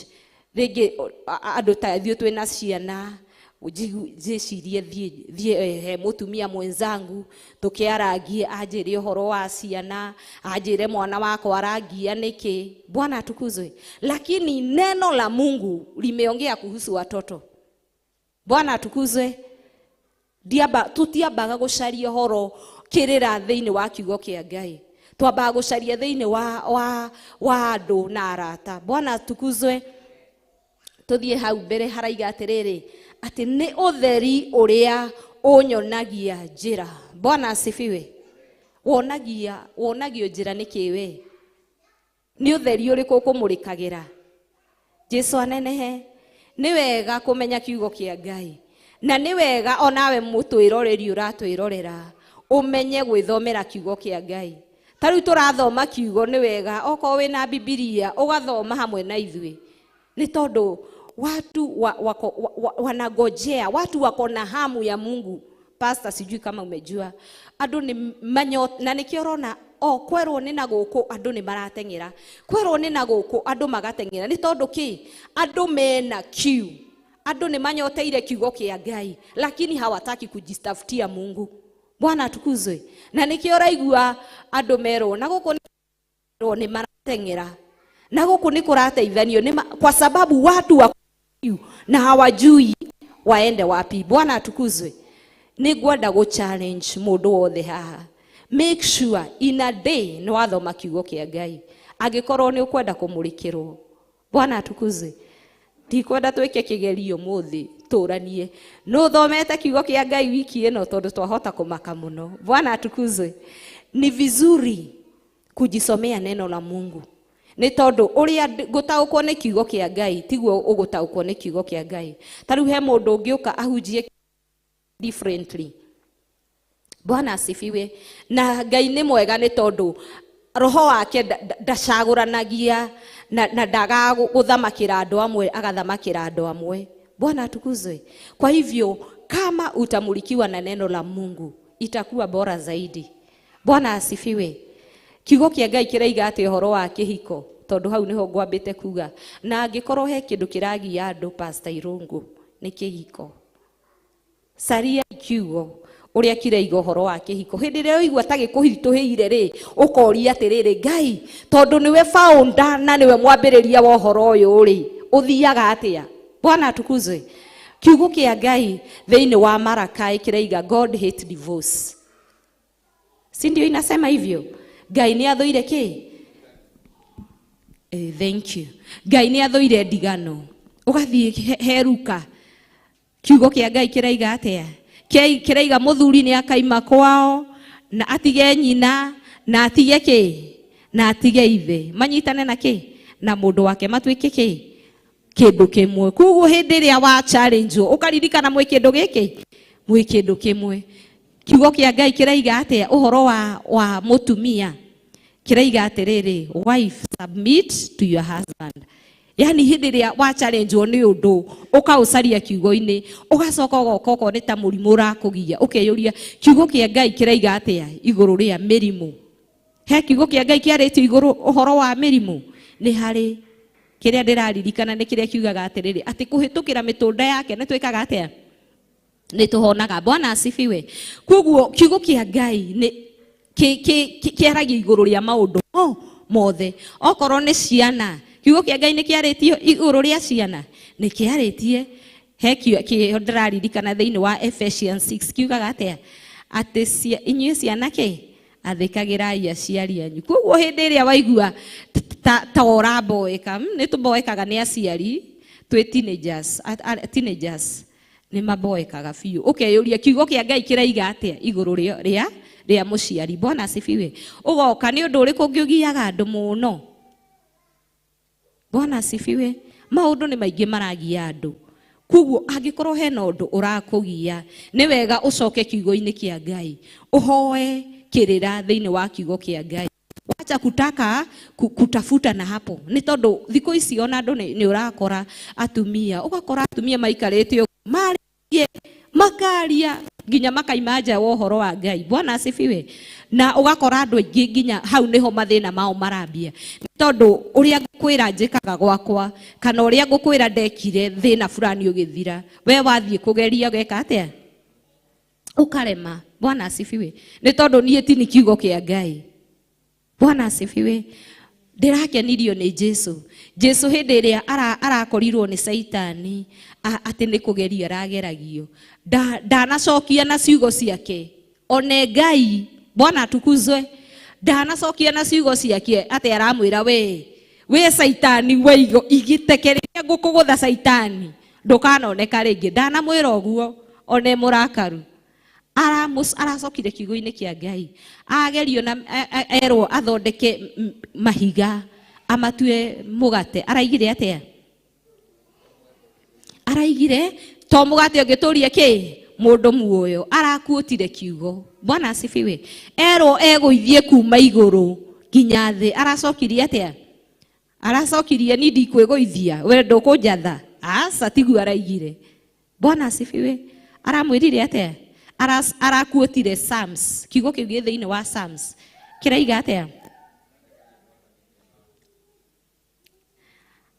rĩngĩ andũ ta ithuĩ twĩna ciana, njĩcirie thiĩ he mũtumia mwenzangu tũkĩarangie, anjĩre ũhoro wa ciana, anjĩre mwana wakwa arangia nĩkĩ. Bwana atukuzwe. Lakini neno la Mungu limeongea kuhusu watoto. Bwana atukuzwe. Tutiambaga gũcaria ũhoro kĩrĩra thĩinĩ wa kiugo kĩa Ngai. Twambaga gũcaria thĩinĩ wa andũ na arata. Bwana atukuzwe. Tũthiĩ hau mbere haraiga atĩrĩrĩ atĩ nĩ ũtheri ũrĩa ũnyonagia njĩra. Bwana asifiwe. Wonagio njĩra nĩkĩ we? Nĩ ũtheri ũrĩkũ ũkũmũrĩkagĩra? Jesu anenehe. Nĩ wega kũmenya kiugo kĩa Ngai. Na nĩ wega onawe mũtwĩroreri ũratwĩrorera ũmenye gwĩthomera kiugo kĩa Ngai. Ta rĩu tũrathoma kiugo nĩ wega okorwo wĩna Bibilia ũgathoma hamwe na ithuĩ. Nĩ tondũ watu wanagojea, watu wako na hamu ya Mungu. Pastor, sijui kama umejua andũ nĩ na nĩkĩo ũrona o kwerwo nĩ na gũkũ andũ nĩ marateng'era, kwerwo nĩ na gũkũ andũ magateng'era. Nĩ tondũ kĩ? Andũ mena kiu, andũ nĩ manyoteire kiugo kĩa Ngai, lakini hawataki kujitafutia Mungu. Bwana atukuzwe. Na nĩkĩo ũraigua andũ merwo na gũkũ nĩ marateng'era, na gũkũ nĩ kũrateithanio, kwa sababu watu wa na hawajui waende wapi. Bwana atukuzwe. Nĩ ngwenda gũ challenge mũndũ wothe haha, make sure in a day nĩ wathoma kiugo kĩa Ngai angĩkorwo nĩ ũkwenda kũmũrĩkĩrwo. Bwana atukuzwe. Ndikwenda twĩke kĩgerio mũthĩ tũranie nũ thomete kiugo kĩa Ngai wiki ĩno tondũ twahota kũmaka mũno. Bwana atukuzwe. Ni vizuri kujisomea neno la Mungu. Nĩ tondũ ũrĩa ngũtaũkwo nĩ kiugo kĩa Ngai tiguo ũgũtaũkwo nĩ kiugo kĩa Ngai. Ta rĩu he mũndũ ũngĩũka ahunjie differently. Bwana asifiwe. Na Ngai nĩ mwega nĩ tondũ roho wake ndacagũranagia na ndaga gũthamakĩra andũ amwe agathamakĩra andũ amwe. Bwana atukuzwe. Kwa hivyo kama utamulikiwa na neno la Mungu itakuwa bora zaidi. Bwana asifiwe. Kiugo kĩa Ngai kĩraiga atĩ ũhoro wa kĩhiko, tondũ hau nĩho ngwambĩte kuga. Na angĩkorwo he kĩndũ kĩragia andũ, Pastor Irungu, nĩ kĩhiko. Caria kiugo Ũrĩa kĩraiga ũhoro wa kĩhiko hĩndĩ ĩrĩa ũigua ta gĩkũhitũhĩire rĩ, ũkoria atĩrĩrĩ, Ngai, tondũ nĩwe founder na nĩwe mwambĩrĩria wa ũhoro ũyũ rĩ, ũthiaga atĩa? Bwana atukuzwe. Kiugo kĩa Ngai thĩinĩ wa Marakai kĩraiga God hate divorce, si ndio inasema hivyo? Ngai nĩ athũire kĩ? Thank you. Ngai nĩ athũire ndigano. Ũgathiĩ heruka, kiugo kĩa Ngai kĩraiga atĩa? Kĩraiga mũthuri nĩ akaima kwao na atige nyina na atige kĩ na atige ithe, manyitane na kĩ na mũndũ wake, matuĩke kĩ kĩndũ kĩmwe. Koguo hĩndĩ ĩrĩa wa challenge ũkaririkana mwĩ kĩndũ gĩkĩ, mwĩ kĩndũ kĩmwe. Kiugo kĩa Ngai kĩraiga atĩa ũhoro wa mũtumia? Kĩraiga atĩrĩrĩ, wife, submit to your husband. Yani hĩndĩ ĩrĩa wa challenge nĩ ũndũ ũkaũcaria kiugo-inĩ, ũgacoka ũgoka okorwo nĩ ta mũrimũ ũrakũgia, ũkeyũria kiugo kĩa Ngai kĩraiga atĩa igũrũ rĩa mĩrimũ. He kiugo kĩa Ngai kĩarĩtio igũrũ ũhoro wa mĩrimũ? Nĩ harĩ. Kĩrĩa ndĩraririkana nĩ kĩrĩa kiugaga atĩrĩrĩ, atĩ kũhĩtũkĩra mĩtũnda yake nĩ twĩkaga atĩa? Nĩ tũhonaga. Bwana asifiwe. Koguo kiugo kĩa Ngai nĩ kĩaragia igũrũ rĩa maũndũ mothe. Okorwo nĩ ciana, kiugo kĩa Ngai nĩ kĩarĩtio igũrũ rĩa ciana? Nĩ kĩarĩtie. He kĩo ndĩraririkana thĩinĩ wa Ephesians 6 kiugaga atĩa? Atĩ inyuĩ ciana kĩ athĩkagĩrai aciari anyu. Koguo hĩndĩ ĩrĩa waigua ta ũramboeka, nĩ tũmboekaga nĩ aciari twĩ teenagers, teenagers nĩ maboekaga biũ. Ũkeyũria kiugo kĩa Ngai kĩraiga atĩa igũrũ rĩa mũciari. Bwana asifiwe. Ũgoka nĩ ũndũ ũrĩkũ ũngĩ ũgiaga andũ mũno? Bwana asifiwe. Maũndũ nĩ maingĩ maragia andũ. Koguo angĩkorwo hena ũndũ ũrakũgia, nĩ wega ũcoke kiugo-inĩ kĩa Ngai, ũhoe kĩrĩra thĩinĩ wa kiugo kĩa Ngai. Wacha kutaka kutafuta na hapo. Nĩ tondũ thikũ ici ona andũ nĩ ũrakora atumia, ũgakora atumia maikarĩte ũguo, marĩtie, makaria nginya makaima nja wa ũhoro wa Ngai. Bwana asifiwe. Na ũgakora andũ aingĩ nginya hau nĩho mathĩna mao marambia. Nĩ tondũ ũrĩa ngũkwĩra njĩkaga gwakwa, kana ũrĩa ngũkwĩra ndekire thĩna fulani ũgĩthira, we wathiĩ kũgeria ũgeka atĩa? Ũkarema. Bwana asifiwe. Nĩ tondũ niĩ ti nĩ kiugo kĩa Ngai. Bwana asifiwe. Ndĩrakenirio nĩ Jesu. Jesu hĩndĩ ĩrĩa arakorirwo nĩ Caitani atĩ nĩ kũgerio arageragio, ndanacokia na ciugo ciake. One Ngai, Bwana atukuzwe. Ndanacokia na ciugo ciake atĩ aramwĩra we Caitani waigo igĩtekereria ngũkũgũtha Caitani ndũkanoneka rĩngĩ. Ndanamwĩra ũguo one mũrakaru. Aracokire kiugo-inĩ kĩa Ngai, agerio na erwo athondeke mahiga amatue mũgate. Araigire atĩa? Araigire to mũgate ũngĩtũria kĩ mũndũ muoyo. Arakuũtire kiugo. Bwana asifiwe. Erwo egũithie kuma igũrũ nginya thĩ. Aracokirie atĩa? Aracokirie ni ndikwĩgũithia, we ndũkũnjatha. Aca, tiguo araigire. Bwana asifiwe. Aramwĩrire atĩa? Arakuũtire Psalms. Kiugo kĩu gĩ thĩinĩ wa Psalms kĩraiga atĩa?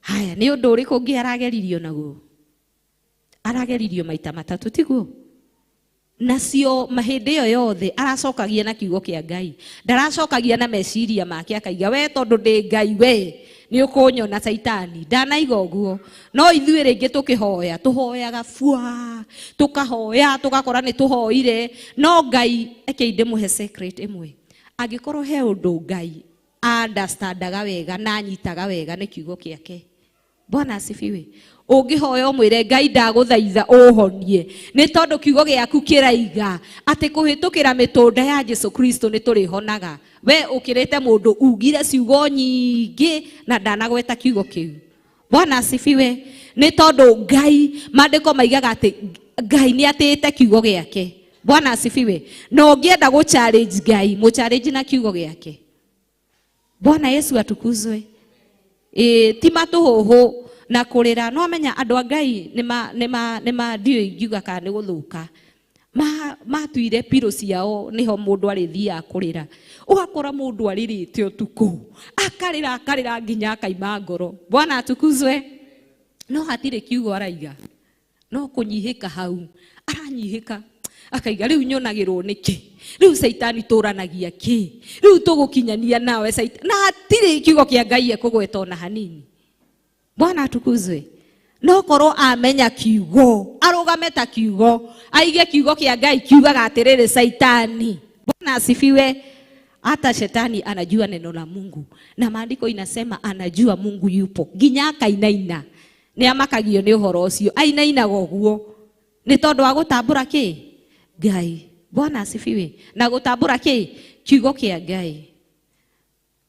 Haya, nĩ ũndũ ũrĩkũ ũngĩ arageririo naguo? Arageririo maita matatũ, tiguo? Nacio mahĩndĩ ĩyo yothe aracokagia na kiugo kĩa Ngai. Ndaracokagia na meciria make akaiga we tondũ ndĩ Ngai we nĩ ũkũnyona Caitani. Ndanaiga ũguo. No ithuĩ rĩngĩ tũkĩhoya, tũhoyaga bua, tũkahoya, tũgakora nĩ tũhoire. No Ngai, eke ndĩmũhe secret ĩmwe. Angĩkorwo he ũndũ Ngai understandaga wega na anyitaga wega nĩ kiugo gĩake. Bwana asifiwe. Ũngĩhoya ũmwĩre Ngai ndagũthaitha ũhonie, nĩ tondũ kiugo gĩaku kĩraiga atĩ kũhĩtũkĩra mĩtũnda ya Jesu Kristo nĩ tũrĩhonaga. We ũkĩrĩte mũndũ ugire ciugo nyingĩ na ndanagweta kiugo kĩu. Bwana asifiwe. Nĩ tondũ Ngai, maandĩko maigaga atĩ Ngai nĩ atĩĩte kiugo gĩake. Bwana asifiwe. Na ũngĩenda gũ challenge Ngai, mũ challenge na kiugo gĩake. Bwana Yesu atukuzwe. Ti matũhũhũ na kũrĩra. No amenya andũ a Ngai nĩ ndiũĩ ingiuga kana nĩ gũthũka. Matuire pillow ciao nĩho mũndũ arĩthiaga kũrĩra. Ũgakora mũndũ arĩrĩte ũtukũ, akarĩra akarĩra nginya akaima ngoro. Bwana atukuzwe. No hatirĩ kiugo araiga, no kũnyihĩka hau aranyihĩka. Akaiga rĩu nyonagĩrwo nĩkĩ? Rĩu Caitani tũranagia kĩ? Rĩu tũgũkinyania nawe Caitani. Na hatirĩ kiugo kĩa Ngai ekũgweta ona hanini. Bwana atukuzwe. No korwo amenya kiugo, arũgame ta kiugo, aige kiugo kĩa Ngai kiugaga atĩrĩrĩ Caitani. Bwana asifiwe. Hata shetani anajua neno la Mungu. Na maandiko inasema anajua Mungu yupo. Nginya akainaina. Nĩ amakagio nĩ ũhoro ũcio. Ainainaga ũguo. Nĩ tondũ wa gũtambũra kĩ? Ngai. Bwana asifiwe. Na gũtambũra kĩ? Kiugo kĩa Ngai.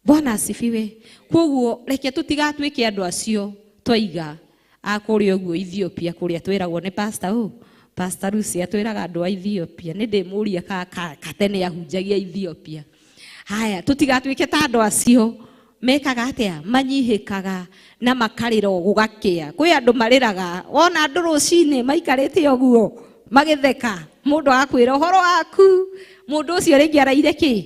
Bwana asifiwe. Koguo reke tũtigatuĩke andũ acio twaiga a kũrĩa ũguo Ethiopia kũrĩa twĩragwo nĩ pastor ũ. Pastor Lucy atwĩraga andũ a Ethiopia. Nĩ ndĩmũria ka tene ahunjagia Ethiopia. Haya, tũtigatuĩke ta andũ acio mekaga atĩa? Manyihĩkaga na makarĩra o gũgakĩa. Kwĩ andũ marĩraga, wona andũ rũcinĩ maikarĩte ũguo magĩtheka, mũndũ agakwĩra ũhoro waku, mũndũ ũcio rĩngĩ araire kĩ?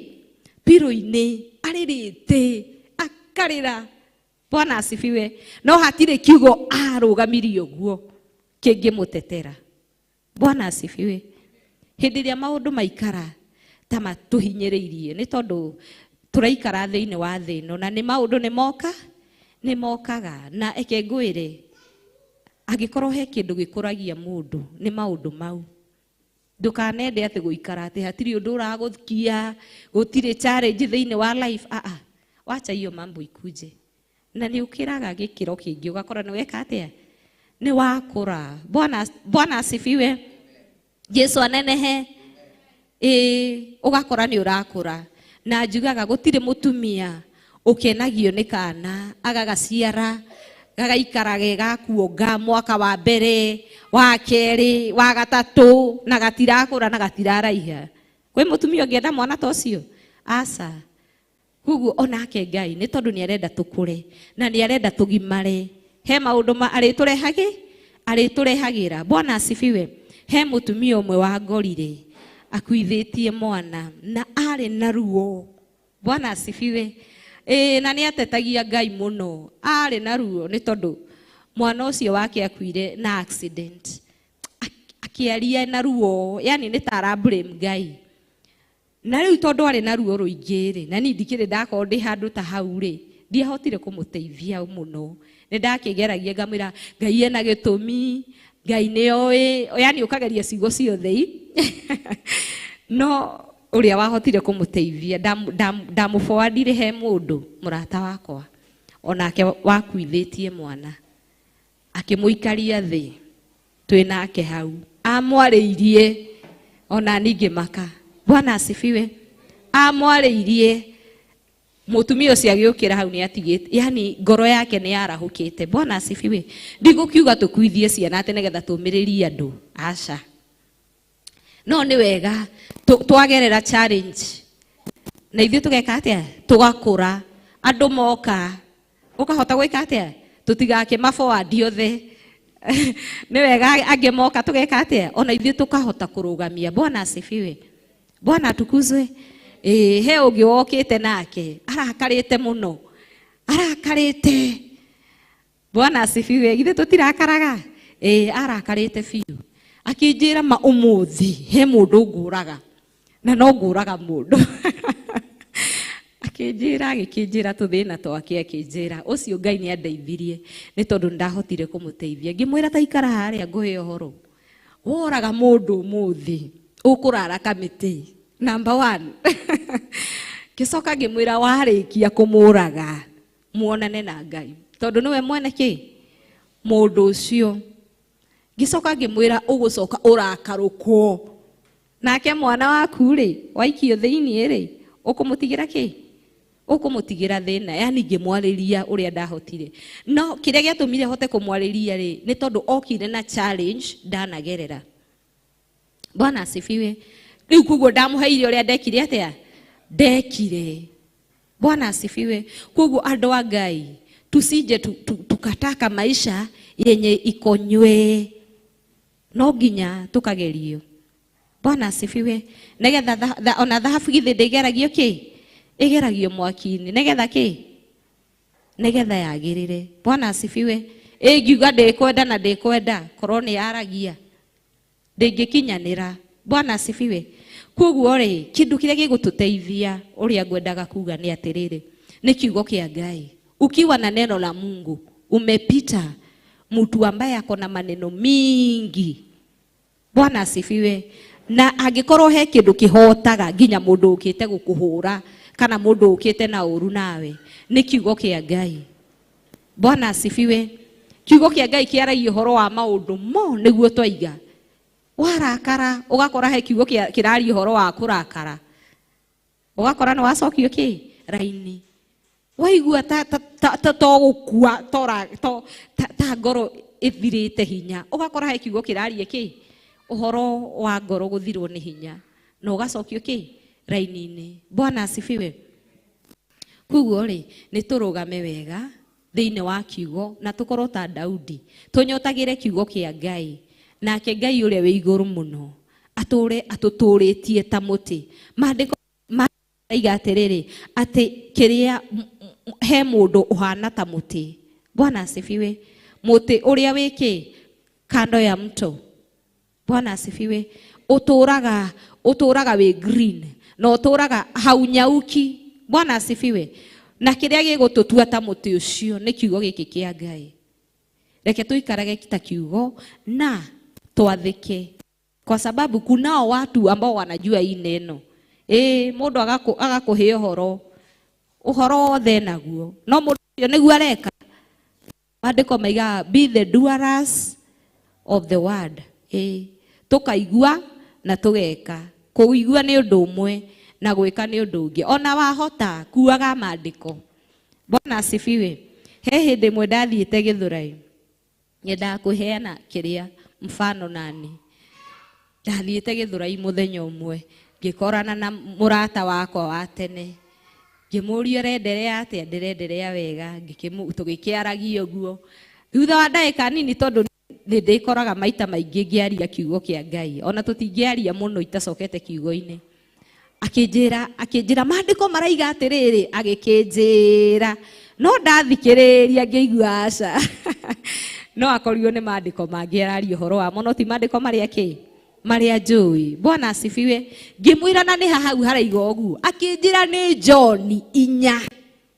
Piro-inĩ, arĩrĩte, akarĩra. Bwana asifiwe. No hatirĩ kiugo arũgamirie ũguo kĩngĩmũtetera. Bwana asifiwe. Hĩndĩ ĩrĩa maũndũ maikara ta matũhinyĩrĩirie nĩ tondũ tũraikara thĩinĩ wa thĩ ĩno na nĩ maũndũ nĩ moka nĩ mokaga na eke ngwĩre angĩkorwo he kĩndũ gĩkũragia mũndũ nĩ maũndũ mau. Ndũkanende atĩ gũikara atĩ hatirĩ ũndũ ũragũkia, gũtirĩ challenge thĩinĩ wa life. Ah ah, wacha hiyo mambo ikuje. Na nĩ ũkĩraga gĩkĩro kĩngĩ ũgakora nĩ weka atĩa? Nĩ wakũra. Bwana Bwana asifiwe. Jesu anenehe. Ĩĩ, ũgakora nĩ ũrakũra. Na njugaga gũtirĩ mũtumia ũkenagio nĩ kana agagaciara gagaikara ge gakuonga mwaka wa mbere wa kerĩ wa gatatũ na gatirakũra na gatiraraiha. Kwĩ mũtumia ũngĩenda mwana ta ũcio? Aca. Koguo onake Ngai nĩ tondũ nĩ arenda tũkũre na nĩ arenda tũgimare. He maũndũ ma arĩtũrehagĩ arĩtũrehagĩra. Bwana asifiwe. He mũtumia ũmwe wangorire akuithĩtie mwana na arĩ na ruo. Bwana asifiwe. Ĩĩ, na nĩ atetagia Ngai mũno. Arĩ na ruo nĩ tondũ mwana ũcio wake akuire na accident. Akĩaria na ruo, yani nĩ ta ara blame Ngai. Na rĩu tondũ arĩ na ruo rũingĩ rĩ, na niĩ ndikĩrĩ ndakorwo ndĩ handũ ta hau rĩ, ndiahotire kũmũteithia mũno. Nĩ ndakĩgeragia ngamwĩra Ngai ena gĩtũmi, Ngai nĩ oĩ, yani ũkageria ciugo ciothe i. No ũrĩa wahotire kũmũteithia ndamũforwardire he mũndũ mũrata wakwa onake wakuithĩtie mwana, akĩmũikaria thĩ twĩ nake hau, amwarĩirie ona niĩ ngĩmaka. Bwana asifiwe. Amwarĩirie mũtumia ũcio agĩũkĩra hau nĩ atigĩte, yani ngoro yake nĩ yarahũkĩte. Bwana asifiwe. Ndigũkiuga tũkuithie ciana atĩ nĩgetha tũmĩrĩrie andũ, aca. No nĩ wega twagerera challenge na ithuĩ tũgeka atĩa? Tũgakũra. Andũ moka ũkahota gwĩka atĩa? Tũtigakĩmaforward othe. Nĩ wega angĩ moka tũgeka atĩa? Ona ithuĩ tũkahota kũrũgamia. Bwana asifiwe. Bwana atukuzwe. Ĩĩ, he ũngĩ wokĩte nake arakarĩte mũno, arakarĩte. Bwana asifiwe. Githĩ tũtirakaraga? Ĩĩ, arakarĩte biũ. Akĩnjĩra ma ũmũthĩ he mũndũ ngũraga na no ngũraga mũndũ. Akĩnjĩra agĩkĩnjĩra tũthĩna twake, akĩnjĩra ũcio Ngai nĩ andeithirie nĩ tondũ nĩ ndahotire kũmũteithia. Ngĩmwĩra ta ikara harĩa ngũhe ũhoro. Woraga mũndũ ũmũthĩ ũkũrara kamĩtĩ number 1. Ngĩcoka ngĩmwĩra warĩkia kũmũraga muonane na Ngai tondũ nĩwe mwene kĩ mũndũ ũcio. Ngĩcoka ngĩmwĩra ũgũcoka ũrakarũkwo nake mwana waku rĩ waikio thĩiniĩ rĩ ũkũmũtigĩra kĩ? Ũkũmũtigĩra thĩna. Yani ngĩmwarĩria ũrĩa ndahotire. No kĩrĩa gĩatũmire hote kũmwarĩria rĩ nĩ tondũ okire na challenge ndanagerera. Bwana asifiwe. Rĩu koguo ndamũheire ũrĩa ndekire atĩa? Ndekire. Bwana asifiwe. Koguo andũ a Ngai tusije tukataka maisha yenye iko nywe, no nginya tukagerio. Bwana asifiwe. Nigetha ona thahabu githĩ ndĩgeragio kĩ? Ĩgeragio mwaki-inĩ. Nigetha kĩ? Nigetha yagĩrĩre. Bwana asifiwe. Ĩngiuga ndĩkwenda na ndĩkwenda, korwo nĩ yaragia ndĩngĩkinyanĩra. Bwana asifiwe. Koguo rĩ, kĩndũ kĩrĩa gĩgũtũteithia ũrĩa ngwendaga kuga nĩ atĩrĩrĩ, nĩ kiugo kĩa Ngai. Ukiwa na neno la Mungu umepita mtu ambaye ako na maneno mingi. Bwana asifiwe. Na angĩkorwo he kĩndũ kĩhotaga nginya mũndũ ũkĩte gũkũhũra kana mũndũ ũkĩte na ũru nawe, nĩ kiugo kĩa Ngai. Bwana asifiwe. Kiugo kĩa Ngai kĩaragia ũhoro wa maũndũ mo nĩguo twaiga. Warakara ũgakora he kiugo kĩraria ũhoro wa kũrakara, ũgakora nĩ wacokio kĩ raini. Waigua ta to gũkua ta ngoro ĩthirĩte hinya, ũgakora he kiugo kĩraria kĩ ũhoro wa ngoro gũthirwo nĩ hinya, na ũgacokio kĩ raini-inĩ. Bwana asifiwe. Koguo rĩ, nĩ tũrũgame wega thĩinĩ wa kiugo na tũkorwo ta Daudi, tũnyotagĩre kiugo kĩa Ngai, nake Ngai ũrĩa wĩ igũrũ mũno atũre atũtũrĩtie ta mũtĩ. Maandĩko maiga atĩrĩrĩ, atĩ kĩrĩa he mũndũ ũhana ta mũtĩ. Bwana asifiwe. Mũtĩ ũrĩa wĩ kĩ kando ya mto. Bwana asifiwe. Ũtũraga wĩ green na ũtũraga haunyauki. Bwana asifiwe. Na kĩrĩa gĩgũtũtua ta mũtĩ ũcio nĩ kiugo gĩkĩ kĩa Ngai. Reke tũikarage ta kiugo na twathĩke, kwa sababu kunao watu ambao wanajua hii neno. Mũndũ agakũhe ũhoro, ũhoro wothe naguo, no mũndũ ũcio nĩguo areka. Maandĩko maigaga be the doers of the word. Tũkaigua na tũgeka. Kũigua nĩ ũndũ ũmwe na gwĩka nĩ ũndũ ũngĩ. Ona wahota kuaga maandĩko. Bwana asifiwe. He hĩndĩ ĩmwe ndathiĩte Gĩthũrai, nyendaga kũheana kĩrĩa mfano nani. Ndathiĩte Gĩthũrai mũthenya ũmwe, ngĩkorana na mũrata wakwa wa tene, ngĩmũria ũrenderea atĩa, ndĩrenderea wega, tũgĩkĩaragia ũguo. Thutha wa ndagĩka nini, tondũ nĩ ndĩkoraga maita maingĩ ngĩaria kiugo kĩa Ngai, ona tũtingĩaria mũno itacokete kiugo-inĩ. Akĩnjĩra maandĩko maraiga atĩrĩrĩ, agĩkĩnjĩra, no ndathikĩrĩria ngĩigua aca. No akorirwo nĩ maandĩko mangĩ araria ũhoro wamo, no ti maandĩko marĩa kĩ marĩa njũĩ. Bwana asifiwe. Ngĩmwĩra na nĩ ha hau haraiga ũguo, akĩnjĩra nĩ John 4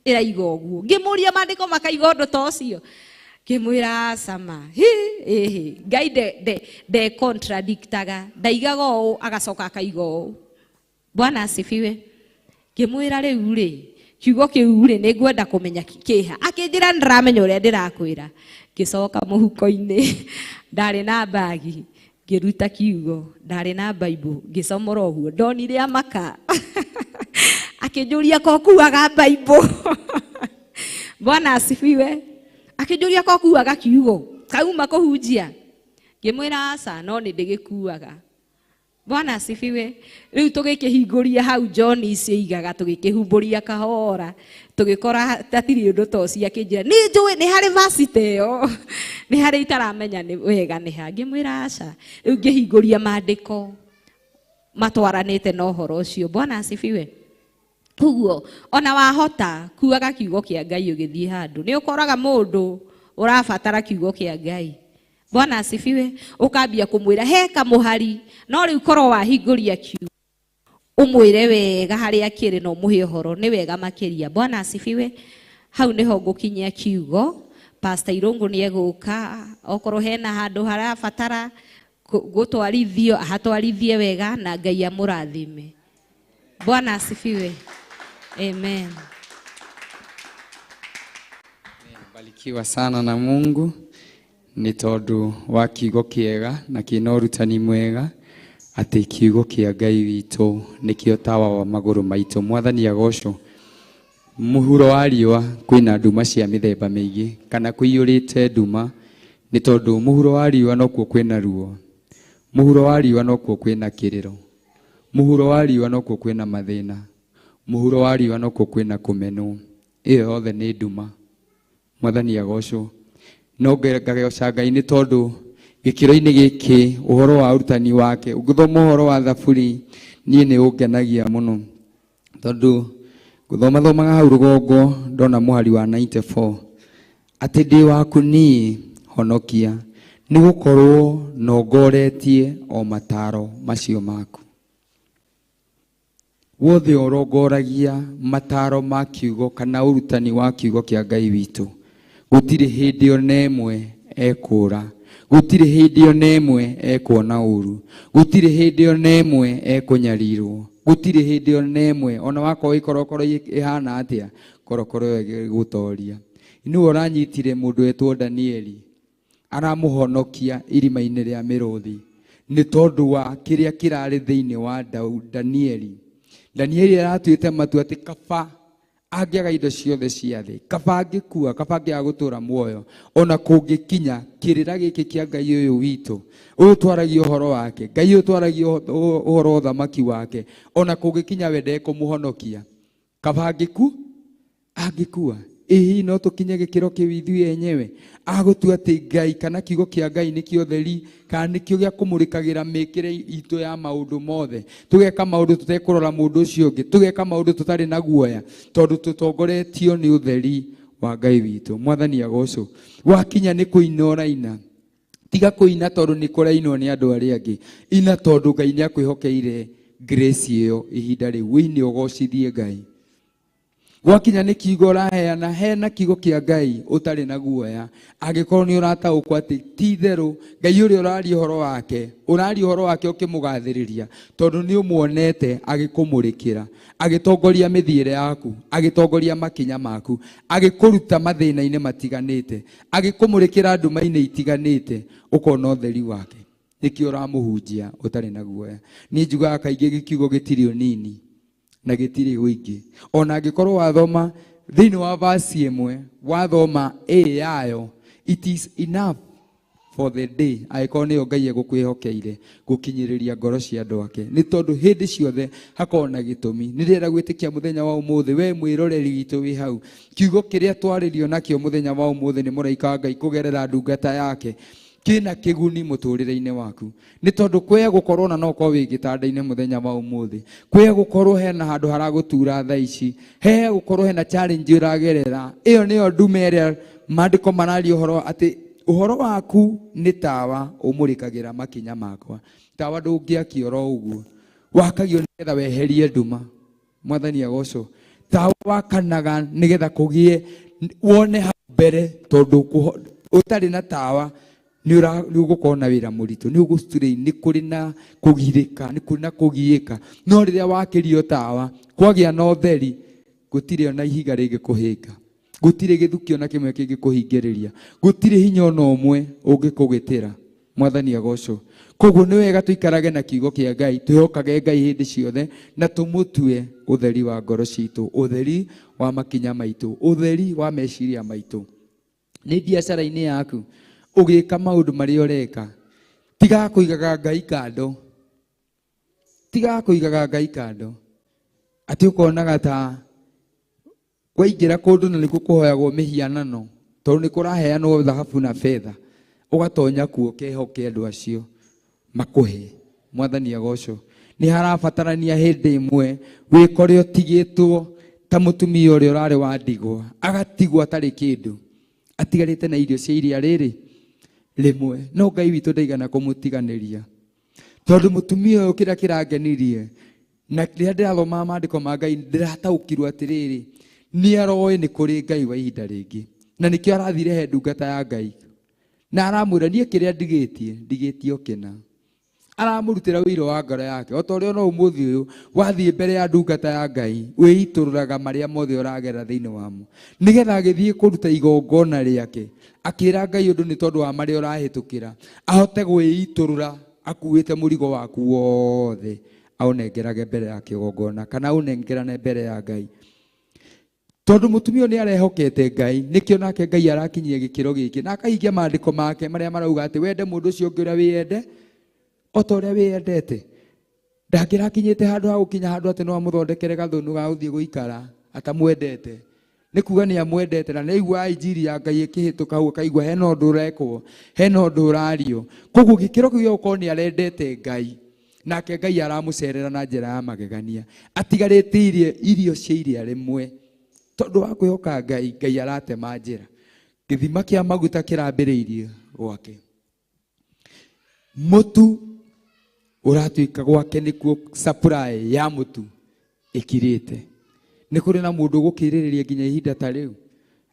ĩraiga ũguo. Ngĩmũria maandĩko makaiga ũndũ ta ũcio, ngĩmwĩra acama hi ĩhĩ, Ngai nde contradictaga, ndaigaga ũũ agacoka akaiga ũũ. Bwana asifiwe. Ngĩmwĩra rĩu rĩ, kiugo kĩu rĩ nĩ ngwenda kũmenya kĩha. Akĩnjĩra nĩndĩramenya ũrĩa ndĩrakwĩra. Ngĩcoka mũhuko-inĩ, ndarĩ na mbagi, ngĩruta kiugo, ndarĩ na Bible, ngĩcomora ũguo, ndonire amaka. Akĩnjũria ko kuaga Bible. Bwana asifiwe. Akĩnjũria ko kuaga kiugo, kauma kũhunjia. Ngĩmwĩra aca, no nĩ ndĩgĩkuaga. Bwana asifiwe. Rĩu tũgĩkĩhingũria hau John icio igaga, tũgĩkĩhumbũria kahora, tũgĩkora hatirĩ ũndũ ta ũcio. Akĩnjĩra nĩ njũĩ nĩ harĩ varsity ĩyo, nĩ harĩ itaramenya nĩ wega nĩ ha. Ngĩmwĩra aca. Rĩu ngĩhingũria maandĩko matwaranĩte na ũhoro ũcio. Bwana asifiwe. Koguo ona wahota kuaga kiugo kĩa Ngai ũgĩthiĩ handũ, nĩ ũkoraga mũndũ ũrabatara kiugo kĩa Ngai. Bwana asifiwe. Ũkambia kũmwĩra he kamũhari, no rĩu korwo wahingũria kiugo ũmwĩre wega harĩa kĩrĩ na ũmũhe ũhoro, nĩ wega makĩria. Bwana asifiwe. Hau nĩho ngũkinyia kiugo. Pastor Irũngũ nĩ egũka, okorwo hena handũ harabatara gũtwarithio, ahatwarithie wega na Ngai amũrathime. Bwana asifiwe. Amen. Barikiwa sana na Mungu nĩ tondũ wa kiugo kĩega na kĩna ũrutani mwega, atĩ kiugo kĩa Ngai witũ nĩkĩo tawa wa magũrũ maitũ. Mwathani agocwo. Mũhuro wa riũa kwĩna nduma cia mĩthemba mĩingĩ, kana kũiyũrĩte nduma, nĩ tondũ mũhuro wa riũa nokuo kwĩna ruo, mũhuro wa riũa nokuo kwĩna kĩrĩro, mũhuro wa riũa nokuo kwĩna mathĩna, mũhuro wa riũa nokuo kwĩna kũmenwo. Ĩyo yothe nĩ nduma. Mwathani agocwo. No ngagoca Ngai nĩ tondũ gĩkĩro-inĩ gĩkĩ ũhoro wa ũrutani wake, ũngĩthoma ũhoro wa Thaburi, niĩ nĩ ũngenagia mũno, tondũ gũthoma thomaga hau rũgongo ndona mũhari wa 94 atĩ ndĩ waku niĩ honokia, Nĩgũkorwo nongoretie o mataro macio maku. Wothe ũrongoragia mataro ma kiugo kana ũrutani wa kiugo kĩa Ngai witũ, gũtirĩ hĩndĩ ona ĩmwe ekũũra, gũtirĩ hĩndĩ ona ĩmwe ekuona ũru, gũtirĩ hĩndĩ ona ĩmwe ekũnyarirwo, gũtirĩ hĩndĩ ona ĩmwe ona wakorwo ikorokoro ĩhana atĩa, korokoro ĩyo ĩgũtoria. Nĩwe ũranyitire mũndũ wetwo Danieli, aramũhonokia irima-inĩ rĩa mĩrũthi nĩ tondũ wa kĩrĩa kĩrarĩ thĩinĩ wa Danieli. Danieli aratuĩte matua atĩ kaba angĩaga indo ciothe cia thĩ, kaba angĩkua, kaba angĩaga gũtũũra muoyo, ona kũngĩkinya kĩrĩra gĩkĩ kĩa Ngai ũyũ witũ, ũyũ twaragia ũhoro wake, Ngai ũyũ twaragia ũhoro wa ũthamaki wake, ona kũngĩkinya we ndekũmũhonokia, kaba angĩkua. Ĩĩ no tũkinye gĩkĩro kĩu ithuĩ enyewe agũtua atĩ Ngai kana kiugo kĩa Ngai nĩkĩo ũtheri, kana nĩkĩo gĩa kũmũrĩkagĩra mĩkĩre itũ ya maũndũ mothe, tũgeka maũndũ tũtekũrora mũndũ ũcio ũngĩ, tũgeka maũndũ tũtarĩ na guoya, tondũ tũtongoretio nĩ ũtheri wa Ngai witũ. Mwathani agocwo. Wakinya nĩ kũina ũraina, tiga kũina tondũ nĩ kũrainwo nĩ andũ arĩa angĩ, ina tondũ Ngai nĩ akwĩhokeire grace ĩyo ihinda rĩu, wĩine ũgocithie Ngai. Gwakinya nĩ kiugo ũraheana, heana kiugo kĩa Ngai ũtarĩ na guoya, angĩkorwo nĩ ũrataũkwo atĩ ti itherũ Ngai ũrĩa ũraria ũhoro wake, ũraria ũhoro wake ũkĩmũgathĩrĩria, tondũ nĩ ũmuonete agĩkũmũrĩkĩra, agĩtongoria mĩthiĩre yaku, agĩtongoria makinya maku, agĩkũruta mathĩna-inĩ matiganĩte, agĩkũmũrĩkĩra nduma-inĩ itiganĩte, ũkona ũtheri wake. Nĩkĩo ũramũhunjia ũtarĩ na guoya. Niĩ njugaga kaingĩ gĩkiugo gĩtirĩ ũnini na gĩtirĩ ũingĩ. Ona angĩkorwo wathoma thĩinĩ wa verse ĩmwe, wathoma A yayo, it is enough for the day, angĩkorwo nĩyo Ngai egũkwĩhokeire gũkinyĩrĩria ngoro cia andũ ake, nĩ tondũ hĩndĩ ciothe hakoragwo na gĩtũmi. Nĩ ndĩrenda gwĩtĩkia mũthenya wa ũmũthĩ, we mwĩroreri witũ wĩ hau, kiugo kĩrĩa twarĩrio nakĩo mũthenya wa ũmũthĩ nĩ mũraika wa Ngai kũgerera ndungata yake, kĩna kĩguni mũtũrĩre-inĩ waku. Nĩ tondũ kwĩya gũkorwo na no ũkorwo wĩ gĩtanda-inĩ mũthenya wa ũmũthĩ, kwĩya gũkorwo hena handũ haragũtura thaa ici, he gũkorwo hena challenge ũragerera, ĩyo nĩyo ndume ĩrĩa maandĩko mararia ũhoro atĩ ũhoro waku nĩ tawa ũmũrĩkagĩra makinya makwa. Tawa ndũngĩakio oro ũguo, wakagio nĩgetha weherie nduma. Mwathani agocwo. Tawa wakanaga nĩgetha kũgĩe wone hau mbere, tondũ ũtarĩ na tawa nĩ ũgũkorwo na wĩra mũritũ, nĩ ũgũstrain, nĩ kũrĩ na kũgirĩka, nĩ kũrĩ na kũgiĩka. No rĩrĩa wakĩrio tawa, kwagĩa na ũtheri, gũtirĩ ona ihiga rĩngĩkũhĩnga, gũtirĩ gĩthukĩ ona kĩmwe kĩngĩkũhingĩrĩria, gũtirĩ hinya ona ũmwe ũngĩkũgitĩra. Mwathani agocwo. Koguo nĩ wega tũikarage na kiugo kĩa Ngai, twĩhokage Ngai hĩndĩ ciothe, na tũmũtue ũtheri wa ngoro citũ, ũtheri wa makinya maitũ, ũtheri wa meciria maitũ. Nĩ biacara-inĩ yaku ũgĩka maũndũ marĩa ũreka, tiga kũigaga Ngai kando, tiga kũigaga Ngai kando, atĩ ũkonaga ta waingĩra kũndũ na nĩkuo kũhoyagwo mĩhianano, tondũ nĩ kũraheanwo thahabu na betha, ũgatonya kuo ũkehoke andũ acio makũhe. Mwathani agocwo. Nĩ harabatarania hĩndĩ ĩmwe wĩkore ũtigĩtwo ta mũtumia ũrĩa ũrarĩ wa ndigwa, agatigwo atarĩ kĩndũ, atigarĩte na irio cia iria rĩrĩ rĩmwe. No Ngai witũ ndaigana kũmũtiganĩria, tondũ mũtumia ũyũ kĩrĩa kĩrangenirie na rĩrĩa ndĩrathomaga maandĩko ma Ngai ndĩrataũkirwo atĩrĩrĩ, nĩ aroĩ nĩ kũrĩ Ngai wa ihinda rĩngĩ, na nĩkĩo arathire he ndungata ya Ngai na aramwĩra niĩ kĩrĩa ndigĩtie, ndigĩtie o kĩna. Aramũrutĩra ũira wa ngoro yake, o ta ũrĩa ona ũmũthĩ ũyũ wathiĩ mbere ya ndungata ya Ngai wĩitũrũraga marĩa mothe ũragerera thĩinĩ wamo, nĩgetha agĩthiĩ kũruta igongona rĩake akĩra Ngai ũndũ nĩ tondũ wa marĩa ũrahĩtũkĩra, ahote gwĩitũrũra akuĩte mũrigo waku wothe, aũnengerage mbere ya kĩgongona kana aũnengerane mbere ya Ngai. Tondũ mũtumia ũyũ nĩ arehokete Ngai, nĩkĩo nake Ngai arakinyia gĩkĩro gĩkĩ na akahingia maandĩko make marĩa marauga atĩ wende mũndũ ũcio ũngĩ ũrĩa wĩyende o ta ũrĩa wĩyendete. Ndangĩrakinyĩte handũ ha gũkinya handũ atĩ no amũthondekere gathũnũ ga gũthiĩ gũikara atamwendete. Nĩ kuga nĩ amwendete na nĩ aiguaga injiri ya Ngai ĩkĩhĩtũka hau, akaigua hena ũndũ ũrekwo, hena ũndũ ũrario. Koguo gĩkĩro kĩu gĩa gũkorwo nĩ arendete Ngai, nake Ngai aramũcerera na njĩra ya magegania, atigarĩte irio cia iria rĩmwe. Tondũ wa kwĩhoka Ngai, Ngai aratema njĩra. Gĩthima kĩa maguta kĩrambĩrĩirie gwake. Mũtu ũratuĩka gwake nĩkuo supply ya mũtu ĩkirĩte. Nĩ kũrĩ na mũndũ ũgũkĩrĩrĩria nginya ihinda ta rĩu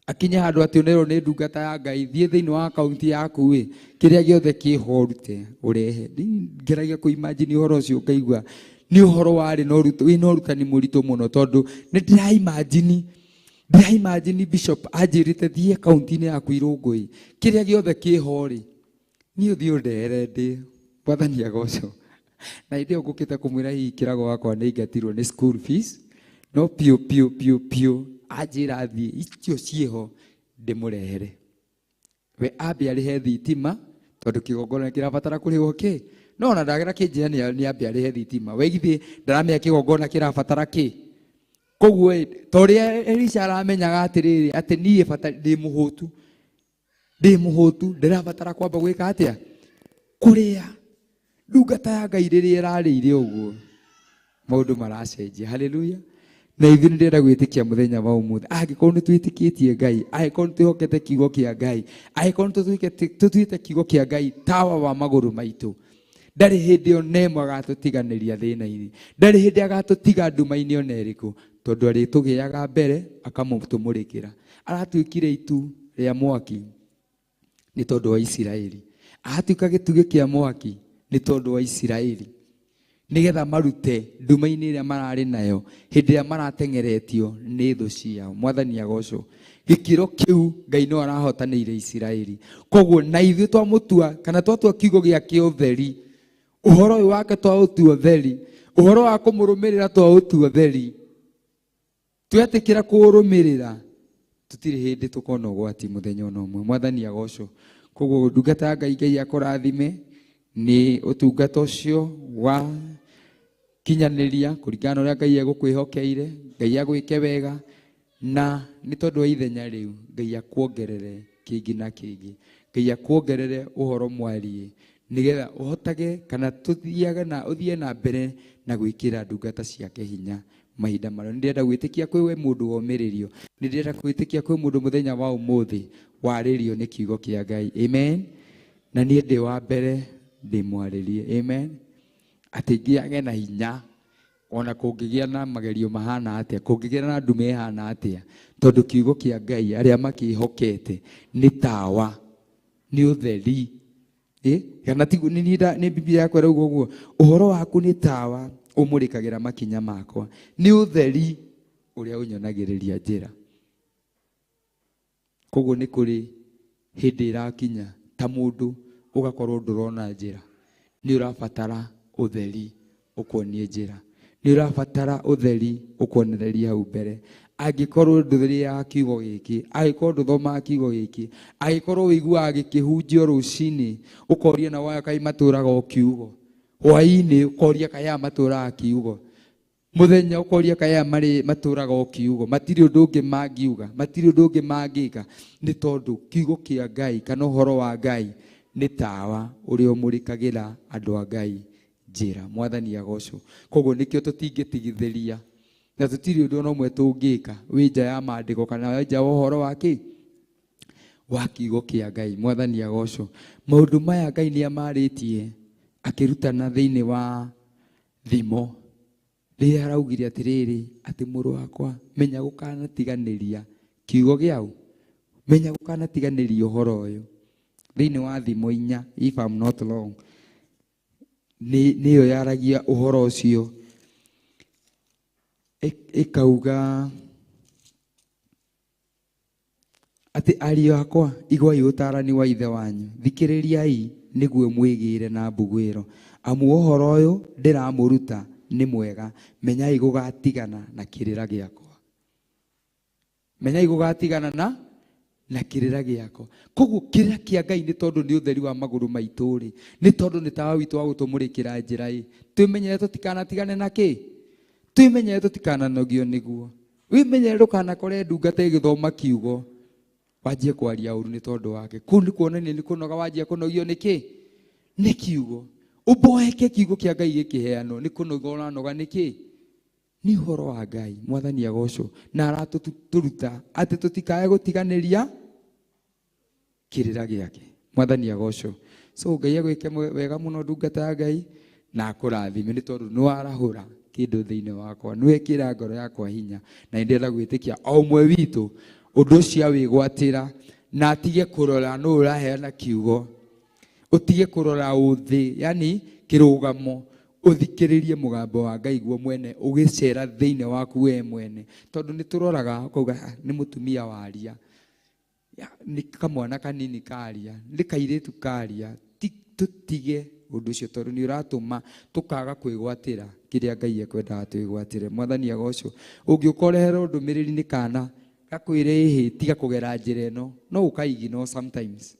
akinye handũ atĩ ũnerwo nĩ ndungata ya Ngai, thiĩ thĩinĩ wa akaunti yaku ĩ, kĩrĩa gĩothe kĩho ũrute ũrehe. Ngeragia kũ-imagine ũhoro ũcio ngaigua nĩ ũhoro warĩ na ũruta, wĩna ũrutani mũritũ mũno, tondũ nĩ ndĩra-imagine bishop anjĩrĩte thiĩ akaunti-inĩ yaku Irũngũ ĩ, kĩrĩa gĩothe kĩho rĩ, niĩ ũthiĩ ũndehere ndĩ Mwathani agocwo. Na hĩndĩ ĩyo ngũkĩte kũmwĩra hihi kĩrago wakwa nĩ ingatirwo nĩ school fees, no piũ piũ piũ piũ anjĩra thiĩ icio ciĩho ndĩmũrehere. We ambe arĩhe thitima tondũ kĩgongona kĩrabatara kũrĩhwo kĩ, no ona ndagera kĩnjĩra nĩ ambe arĩhe thitima. We githĩ ndaramenya kĩgongona kĩrabatara kĩ? Koguo ĩ, ta ũrĩa Elisha aramenyaga atĩrĩrĩ, atĩ niĩ bata ndĩ mũhũtu, ndĩ mũhũtu, ndĩrabatara kwamba gwĩka atĩa? Kũrĩa. Ndungata ya Ngai rĩrĩa ĩrarĩire ũguo, maũndũ maracenjia. Haleluya. Na ithuĩ nĩ ndĩrenda gwĩtĩkia mũthenya wa ũmũthĩ, angĩkorwo nĩ twĩtĩkĩtie Ngai, angĩkorwo nĩ twĩhokete kiugo kĩa Ngai, angĩkorwo nĩ tũtuĩte kiugo kĩa Ngai tawa wa magũrũ maitũ, ndarĩ hĩndĩ ona ĩmwe agatũtiganĩria thĩna-inĩ, ndarĩ hĩndĩ agatũtiga nduma-inĩ ona ĩrĩkũ, tondũ arĩtũgĩaga mbere akamũtũmũrĩkĩra. Aratuĩkire itu rĩa mwaki nĩ tondũ wa Isiraeli, aratuĩka gĩtugĩ kĩa mwaki nĩ tondũ wa Isiraeli, nĩgetha marute nduma-inĩ ĩrĩa mararĩ nayo hĩndĩ ĩrĩa maratengeretio nĩ thũ ciao. Mwathani agocwo. Gĩkĩro kĩu Ngai no arahotanĩire Isiraeli. Koguo na ithuĩ twamũtua kana twatua kiugo gĩake ũtheri, ũhoro ũyũ wake twaũtua ũtheri, ũhoro wa kũmũrũmĩrĩra twaũtua ũtheri, twetĩkĩra kũũrũmĩrĩra, tũtirĩ hĩndĩ tũkona ũgwati mũthenya ona ũmwe. Mwathani agocwo. Koguo ndungata ya Ngai, Ngai akũrathime nĩ ũtungata ũcio wa kinyanĩria kũringana na ũrĩa Ngai egũkwĩhokeire. Ngai agwĩke wega, na nĩ tondũ wa ithenya rĩu Ngai akuongerere kĩngĩ na kĩngĩ, Ngai akuongerere ũhoro mwariĩ, nĩgetha ũhotage kana tũthiage na ũthiĩ na mbere na gwĩkĩra ndungata ciake hinya mahinda marĩa. Nĩ ndĩrenda gwĩtĩkia kwĩ we mũndũ womĩrĩrio, nĩ ndĩrenda gwĩtĩkia kwĩ mũndũ mũthenya wa ũmũthĩ warĩrio nĩ kiugo kĩa Ngai. Amen. Na niĩ ndĩ wa mbere ndĩmwarĩrie. Amen. Atĩ ngĩage na hinya ona kũngĩgĩa na magerio mahana atĩa, kũngĩgĩa na ndume ĩhana atĩa, tondũ kiugo kĩa Ngai arĩa makĩhokete nĩ tawa, nĩ ũtheri. Kana tiguo, nĩ Biblia yakwa ĩrauga ũguo, ũhoro waku nĩ tawa ũmũrĩkagĩra makinya makwa, nĩ ũtheri ũrĩa ũnyonagĩrĩria njĩra. Koguo nĩ kũrĩ hĩndĩ ĩrakinya ta mũndũ ũgakorwo ndũrona njĩra, nĩ ũrabatara ũtheri ũkuonie njĩra, nĩ ũrabatara ũtheri ũkuonererie hau mbere. Angĩkorwo ndũthĩrĩaga kiugo gĩkĩ, angĩkorwo ndũthomaga kiugo gĩkĩ, angĩkorwo ũiguaga gĩkĩhunjio rũcinĩ ũkoria na waya kaĩ matũraga o kiugo, hwaĩ-inĩ ũkoria kaĩ aya matũraga kiugo, mũthenya ũkoria kaĩ aya matũraga o kiugo, matirĩ ũndũ ũngĩ mangiuga, matirĩ ũndũ ũngĩ mangĩka, nĩ tondũ kiugo kĩa Ngai kana ũhoro wa Ngai nĩ tawa ũrĩa ũmũrĩkagĩra andũ a Ngai njĩra. Mwathani agocwo. Koguo nĩkĩo tũtingĩtigithĩria na tũtirĩ ũndũ ona ũmwe tũngĩka wĩ nja ya maandĩko kana wĩ nja wa ũhoro wa kĩ? Wa kiugo kĩa Ngai. Mwathani agocwo. Maũndũ maya Ngai nĩ amarĩtie akĩrutana thĩinĩ wa thimo, rĩrĩa araugire atĩrĩrĩ, atĩ mũrũ wakwa menya gũkanatiganĩria kiugo gĩau, menya gũkanatiganĩria ũhoro ũyũ. Thĩinĩ wa thimo 4, if I'm not wrong, nĩyo yaragia ũhoro ũcio, ĩkauga atĩ ariũ akwa iguai ũtaarani wa ithe wanyu, thikĩrĩriai nĩguo mwĩgĩre na mbuguĩro, amu ũhoro ũyũ ndĩramũruta nĩ mwega, menyai gũgatigana na kĩrĩra gĩakwa, menyai gũgatigana na kĩrĩra gĩakwa. Koguo kĩrĩra kĩa Ngai nĩ tondũ nĩ ũtheri wa magũrũ maitũ rĩ, nĩ tondũ nĩ tawa witũ wa gũtũmũrĩkĩra njĩra ĩ, twĩmenyere tũtikanatigane na kĩ? Twĩmenyere tũtikananogio nĩguo. Wĩmenyere ndũkanakore ndungata ĩgĩthoma kiugo wanjie kwaria ũru nĩ tondũ wake. Kũu nĩ kuonania nĩ kũnoga wanjia kũnogio nĩ kĩ? Nĩ kiugo. Ũmboeke kiugo kĩa Ngai gĩkĩheanwo, nĩ kũnoga ũranoga nĩ kĩ? Nĩ ũhoro wa Ngai. Mwathani agocwo. Na aratũruta atĩ tũtikae gũtiganĩria kĩrĩra gĩake. Mwathani agocwo. So Ngai agwĩke wega mũno ndungata ya Ngai na akũrathime nĩ tondũ nĩ warahũra kĩndũ thĩinĩ wakwa, nĩ wekĩra ngoro yakwa hinya, na nĩ ndĩrenda gwĩtĩkia o ũmwe witũ ũndũ ũcio awĩgwatĩra na atige kũrora nũ ũraheana kiugo, ũtige kũrora ũthĩ, yani kĩrũgamo, ũthikĩrĩrie mũgambo wa Ngai guo mwene ũgĩcera thĩinĩ waku we mwene, tondũ nĩ tũroraga ũkauga nĩ mũtumia waria, nĩ kamwana kanini karia, nĩ kairĩtu karia. Tũtige ũndũ ũcio tondũ nĩ ũratũma tũkaga kwĩgwatĩra kĩrĩa Ngai ekwendaga twĩgwatĩre. Mwathani agocwo. Ũngĩũka ũreherwo ndũmĩrĩri nĩ kana gakwĩre ĩhĩ tiga kũgera njĩra ĩno, no ũkaiginwo sometimes,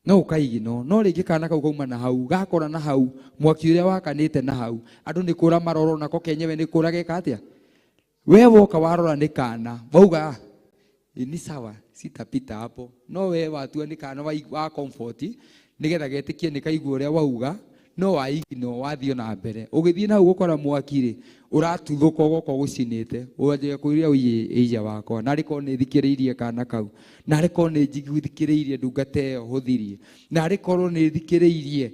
no ũkaiginwo, no rĩngĩ kana kau kauma na hau gakora na hau mwaki ũrĩa wakanĩte na hau, andũ nĩ kũra marora nako kenyewe nĩ kũra geka atĩa. We woka warora nĩ kana wauga ni sawa sitapita hapo, no we watua nĩ kana wa comfort nĩgetha getĩkie nĩ kaigua ũrĩa wauga, no waigino wathiĩ na mbere. Ũgĩthiĩ na hau gũkora mwaki rĩ ũratuthũka ũgoka ũgũcinĩte, ũanjia kwĩra ũiye ĩija wakwa, narĩ korwo nĩ thikĩrĩirie kana kau, narĩ korwo nĩ thikĩrĩirie ndungata ĩyo hũthirie, narĩ korwo nĩ thikĩrĩirie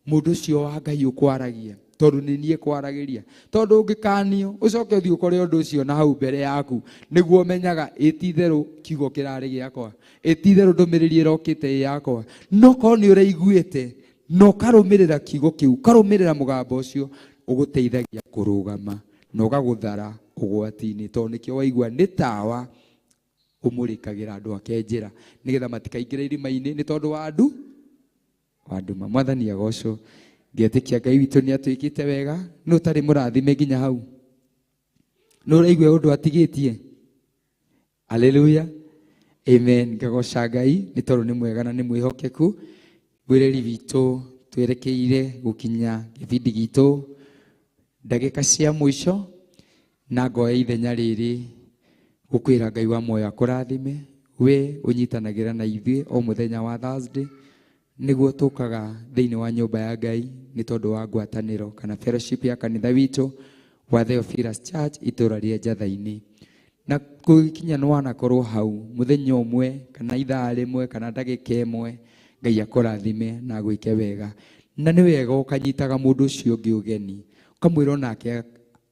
mũndũ ũcio wa Ngai ũkwaragia, tondũ nĩ niĩ kwaragĩria. Tondũ ũngĩkanio ũcoke ũthiĩ ũkore ũndũ ũcio na hau mbere yaku, nĩguo ũmenyaga ĩ ti-itherũ kiugo kĩrarĩ gĩakwa, ĩ ti-itherũ ndũmĩrĩri ĩrokĩte ĩ yakwa. No korwo nĩ ũraiguĩte na ũkarũmĩrĩra kiugo kĩu, ũkarũmĩrĩra mũgambo ũcio, ũgũteithagia kũrũgama na ũgagũthara ũgwati-inĩ, tondũ nĩkĩo waigua nĩ tawa ũmũrĩkagĩra andũ ake njĩra nĩgetha matikaingĩre irima-inĩ nĩ tondũ wa andũ wa nduma. Mwathani agocwo. Ngetĩkia Ngai witũ nĩ atwĩkĩte wega. Nũ ũtarĩ mũrathime nginya hau? Nũ ũraigua ũndũ atigĩtie? Haleluya, amen. Ngagoca Ngai nĩ tondũ nĩ mwega na nĩ mwĩhokeku. Mwĩreri witũ twerekeire gũkinya gĩbindi gitũ ndagĩka cia mũico, na ngoya ithenya rĩrĩ gũkwĩra Ngai wa muoyo akũrathime we ũnyitanagĩra na ithuĩ o mũthenya wa Thursday, nĩguo tũkaga thĩinĩ wa nyũmba ya Ngai nĩ tondũ wa ngwatanĩro kana fellowship ya kanitha witũ wa Theophilus Church itũra rĩa Njatha-inĩ. Na gũgĩkinya nĩ wanakorwo hau mũthenya ũmwe kana ithaa rĩmwe kana ndagĩka ĩmwe, Ngai akũrathime na agwĩke wega. Na nĩ wega ũkanyitaga mũndũ ũcio ũngĩ ũgeni, ũkamwĩra onake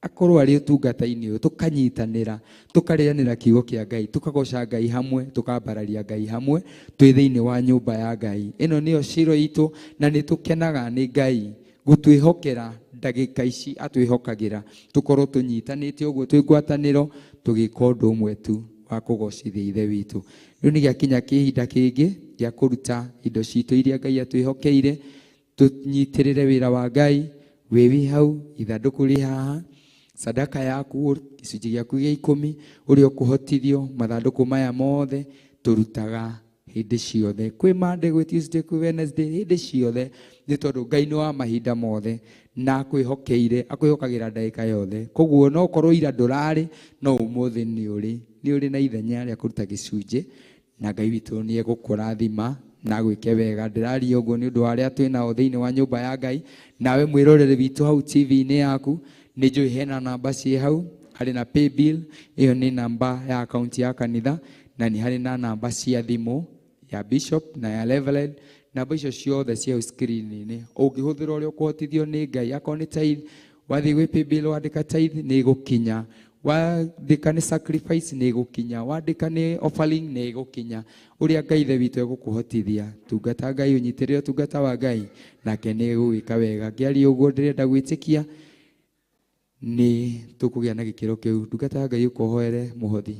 akorwo arĩ ũtungata-inĩ ũyũ, tũkanyitanĩra, tũkarĩanĩra kiugo kĩa Ngai, tũkagoca Ngai hamwe, tũkambararia Ngai hamwe twĩ thĩinĩ wa nyũmba ya Ngai. Ĩno nĩyo ciro itũ, na nĩ tũkenaga nĩ Ngai gũtwĩhokera ndagĩka ici atwĩhokagĩra, tũkorwo tũnyitanĩte ũguo twĩ ngwatanĩro, tũgĩka ũndũ ũmwe tu wa kũgocithia Ithe witũ. Rĩu nĩ gĩakinya kĩhinda kĩngĩ gĩa kũruta indo citũ iria Ngai atwĩhokeire, tũnyitĩrĩre wĩra wa Ngai. Wĩ wĩ hau, ithandũkũ rĩ haha, sadaka yaku, gĩcunjĩ gĩaku gĩa ikũmi, ũrĩa ũkũhotithio, mathandũkũ maya mothe tũrutaga hĩndĩ ciothe, kwĩ Monday, gwĩ Tuesday, kwĩ Wednesday, hĩndĩ ciothe, nĩ tondũ Ngai nĩ wa mahinda mothe na akwĩhokeire, akwĩhokagĩra ndagĩka yothe. Koguo no ũkorwo ira ndũrarĩ, no ũmũthĩ nĩ ũrĩ, nĩ ũrĩ na ithenya rĩa kũruta gĩcunjĩ, na Ngai witũ nĩ egũkũrathima na agwĩke wega. Ndĩraria ũguo nĩ ũndũ wa arĩa twĩ nao thĩinĩ wa nyũmba ya Ngai. Nawe mwĩrorere witũ hau TV-inĩ yaku, nĩ njũĩ hena namba ciĩ hau, harĩ na paybill, ĩyo nĩ namba ya akaunti ya kanitha, na nĩ harĩ na namba cia thimũ ya bishop na ya reverend. Namba icio ciothe ciĩ hau screen-inĩ, ũngĩhũthĩra ũrĩa ũkũhotithio nĩ Ngai. Akorwo nĩ tithe, wathiĩ gwĩ paybill wandĩka tithe nĩ ĩgũkinya, wandĩka nĩ sacrifice nĩ ĩgũkinya, wandĩka nĩ offering nĩ ĩgũkinya. Ũrĩa Ngai Ithe witũ egũkũhotithia, tungata Ngai, ũnyitĩrĩre ũtungata wa Ngai, nake nĩ egũgwĩka wega. Ngĩaria ũguo ndĩrenda gwĩtĩkia nĩ tũkũgĩa na gĩkĩro kĩu. Ndungata ya Ngai ũkohoere mũhothi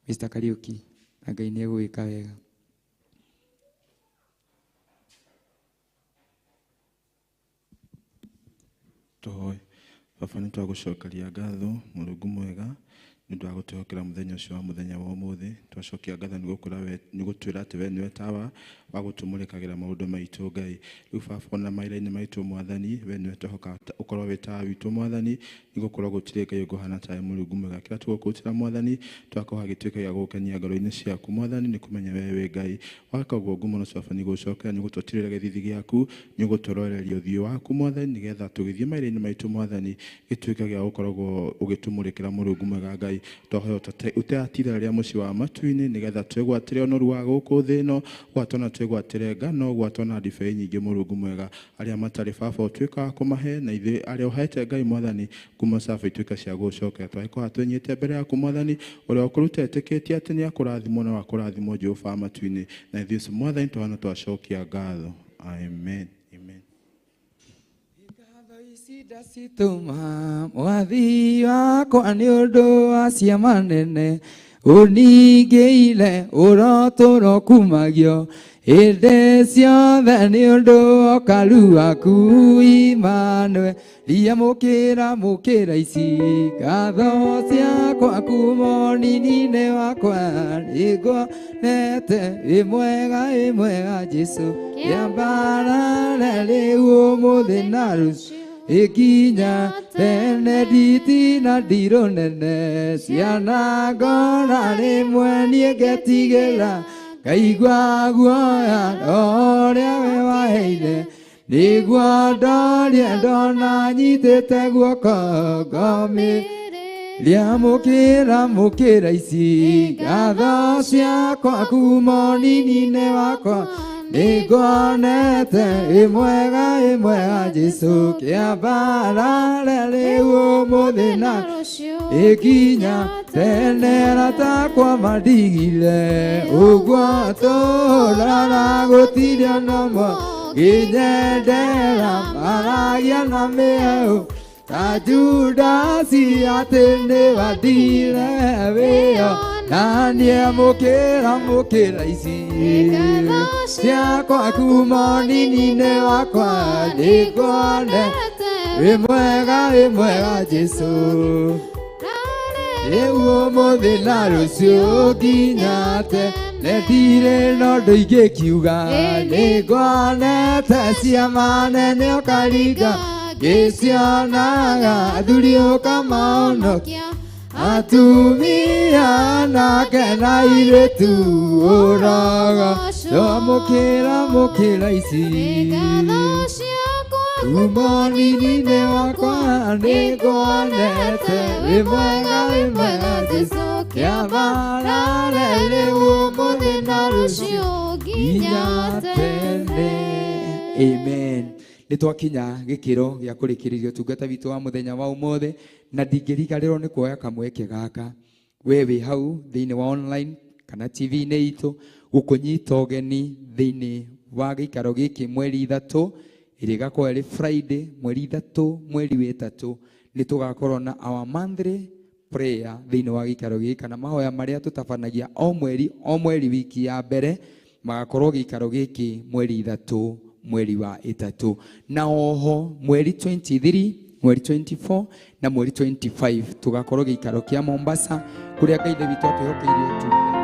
Mr. Kariuki, na Ngai nĩ egũgwĩka wega. Tũhoe. Baba, nĩ twagũcokeria ngatho Mũrungu mwega nĩ ũndũ wa gũtwĩhokera mũthenya ũcio wa mũthenya wa ũmũthĩ. Twacokia ngatho nĩ gũtwĩra atĩ we nĩwe tawa wa gũtũmũrĩkagĩra maũndũ maitũ Ngai. Rĩu Baba, ona mawĩra-inĩ maitũ Mwathani, we nĩwe twehoka ũkorwo wĩ tawa witũ Mwathani, nĩ gũkorwo gũtirĩ Ngai ũngĩhana tawe Mũrungu mwega. Kĩrĩa tũgũkũrutĩra Mwathani, twakoha gĩtuĩke gĩa gũgũkenia ngoro-inĩ ciaku Mwathani, nĩ kũmenya we wĩ Ngai. Waka ũguo ngumo no Baba nĩ gũcokera, nĩ gũtũtirĩra gĩthithi gĩaku, nĩ ũgũtũroreria ũthiũ waku Mwathani, nĩgetha tũgĩthiĩ mawĩra-inĩ maitũ Mwathani, gĩtuĩke gĩa gũkoragwo ũgĩtũmũrĩkĩra Mũrungu mwega Ngai. Ngai twahoya ũteatira rĩa mũciĩ wa matu-inĩ nĩgetha twĩgwatĩre ũnoru wa gũkũ thĩ ĩno gwatona twĩgwatĩre ngano gwatona ndibei nyingĩ Mũrungu mwega arĩa matarĩ baba ũtuĩka wa kũmahe na ithuĩ arĩa ũhete Ngai mwathani kuma safa ituĩka cia gũcokera twagĩkorwo twĩnyite mbere yaku mwathani ũrĩa ũkũruta etĩkĩtie atĩ nĩ akũrathimwo na wakũrathimwo Jehova wa matu-inĩ na ithuĩ mwathani twana twacokia ngatho. Amen. Amen. Ndacitũma mwathi wakwa nĩ ũndũ wa ciama nene ũningĩire ũrotũro kumagio hĩndĩ ciothe nĩ ũndũ wa ũkaru waku Immanuel riamũkĩra mũkĩra ici ngatho ciakwa kuma ũnini-inĩ wakwa nĩnguonete wĩ mwega Jesũ kĩambarare rĩu ũmũthĩ na rũciũ ikinya tene nditina ndirũ nene ciana ngona rĩmwe niĩ ngetigĩra ngaigua guoya ũrĩa we waheire nĩguo ndorie ndona nyitĩte guoko ngomĩ rĩamũkĩra mũkĩra ici ngatho ciakwa kuma ũnini-inĩ wakwa nĩnguonete wĩ mwega Jesũ kĩambarare rĩu ũmũthĩ na ĩkinya tene ratakwa mandigire ũguo tũrara gũtirĩ ona ũmwe ngĩnyendera maragia na mĩhehu ta Judasi atĩ nĩwandire wĩyo na niamũkĩra mũkĩra ici ciakwa kuma ũnini-inĩ wakwa nĩnguonete wĩ mwega Jesũ rĩu ũmũthĩ na rũciũ nginya tene ndirĩ na ũndũ ingĩkiuga nĩnguonete ciama nene ũkaringa ngĩcionaga athuri ũkamahonokia atumia nake na airĩtu ũrogo twamũkĩra mũkĩra ici kuma ũnini-inĩ wakwa nĩnguonete wĩ mwega Jesũ kĩambarare rĩu ũmũthĩ na rũciũ nginya tene. Amen. Nĩ twakinya gĩkĩro gĩa kũrĩkĩrĩria ũtungata witũ wa mũthenya wa ũmũthĩ na ndingĩriganĩrwo nĩ kuoya kamweke gaka we wĩ hau thĩinĩ wa online kana TV-inĩ itũ gũkũnyita ũgeni thĩinĩ wa gĩikaro gĩkĩ mweri 3 ĩrĩa ĩgakorwo ĩrĩ Friday mweri 3 mweri wa 3 nĩ tũgakorwo na our monthly prayer thĩinĩ wa gĩikaro gĩkĩ kana mahoya marĩa tũtabanagia o mweri wiki ya mbere magakorwo gĩikaro gĩkĩ mweri 3 mweri wa 3 na oho mweri 23 mweri 24 na mweri 25 tugakorwo gĩikaro kĩa Mombasa kũrĩa Ngai witũ atwĩhokeire ũtungata.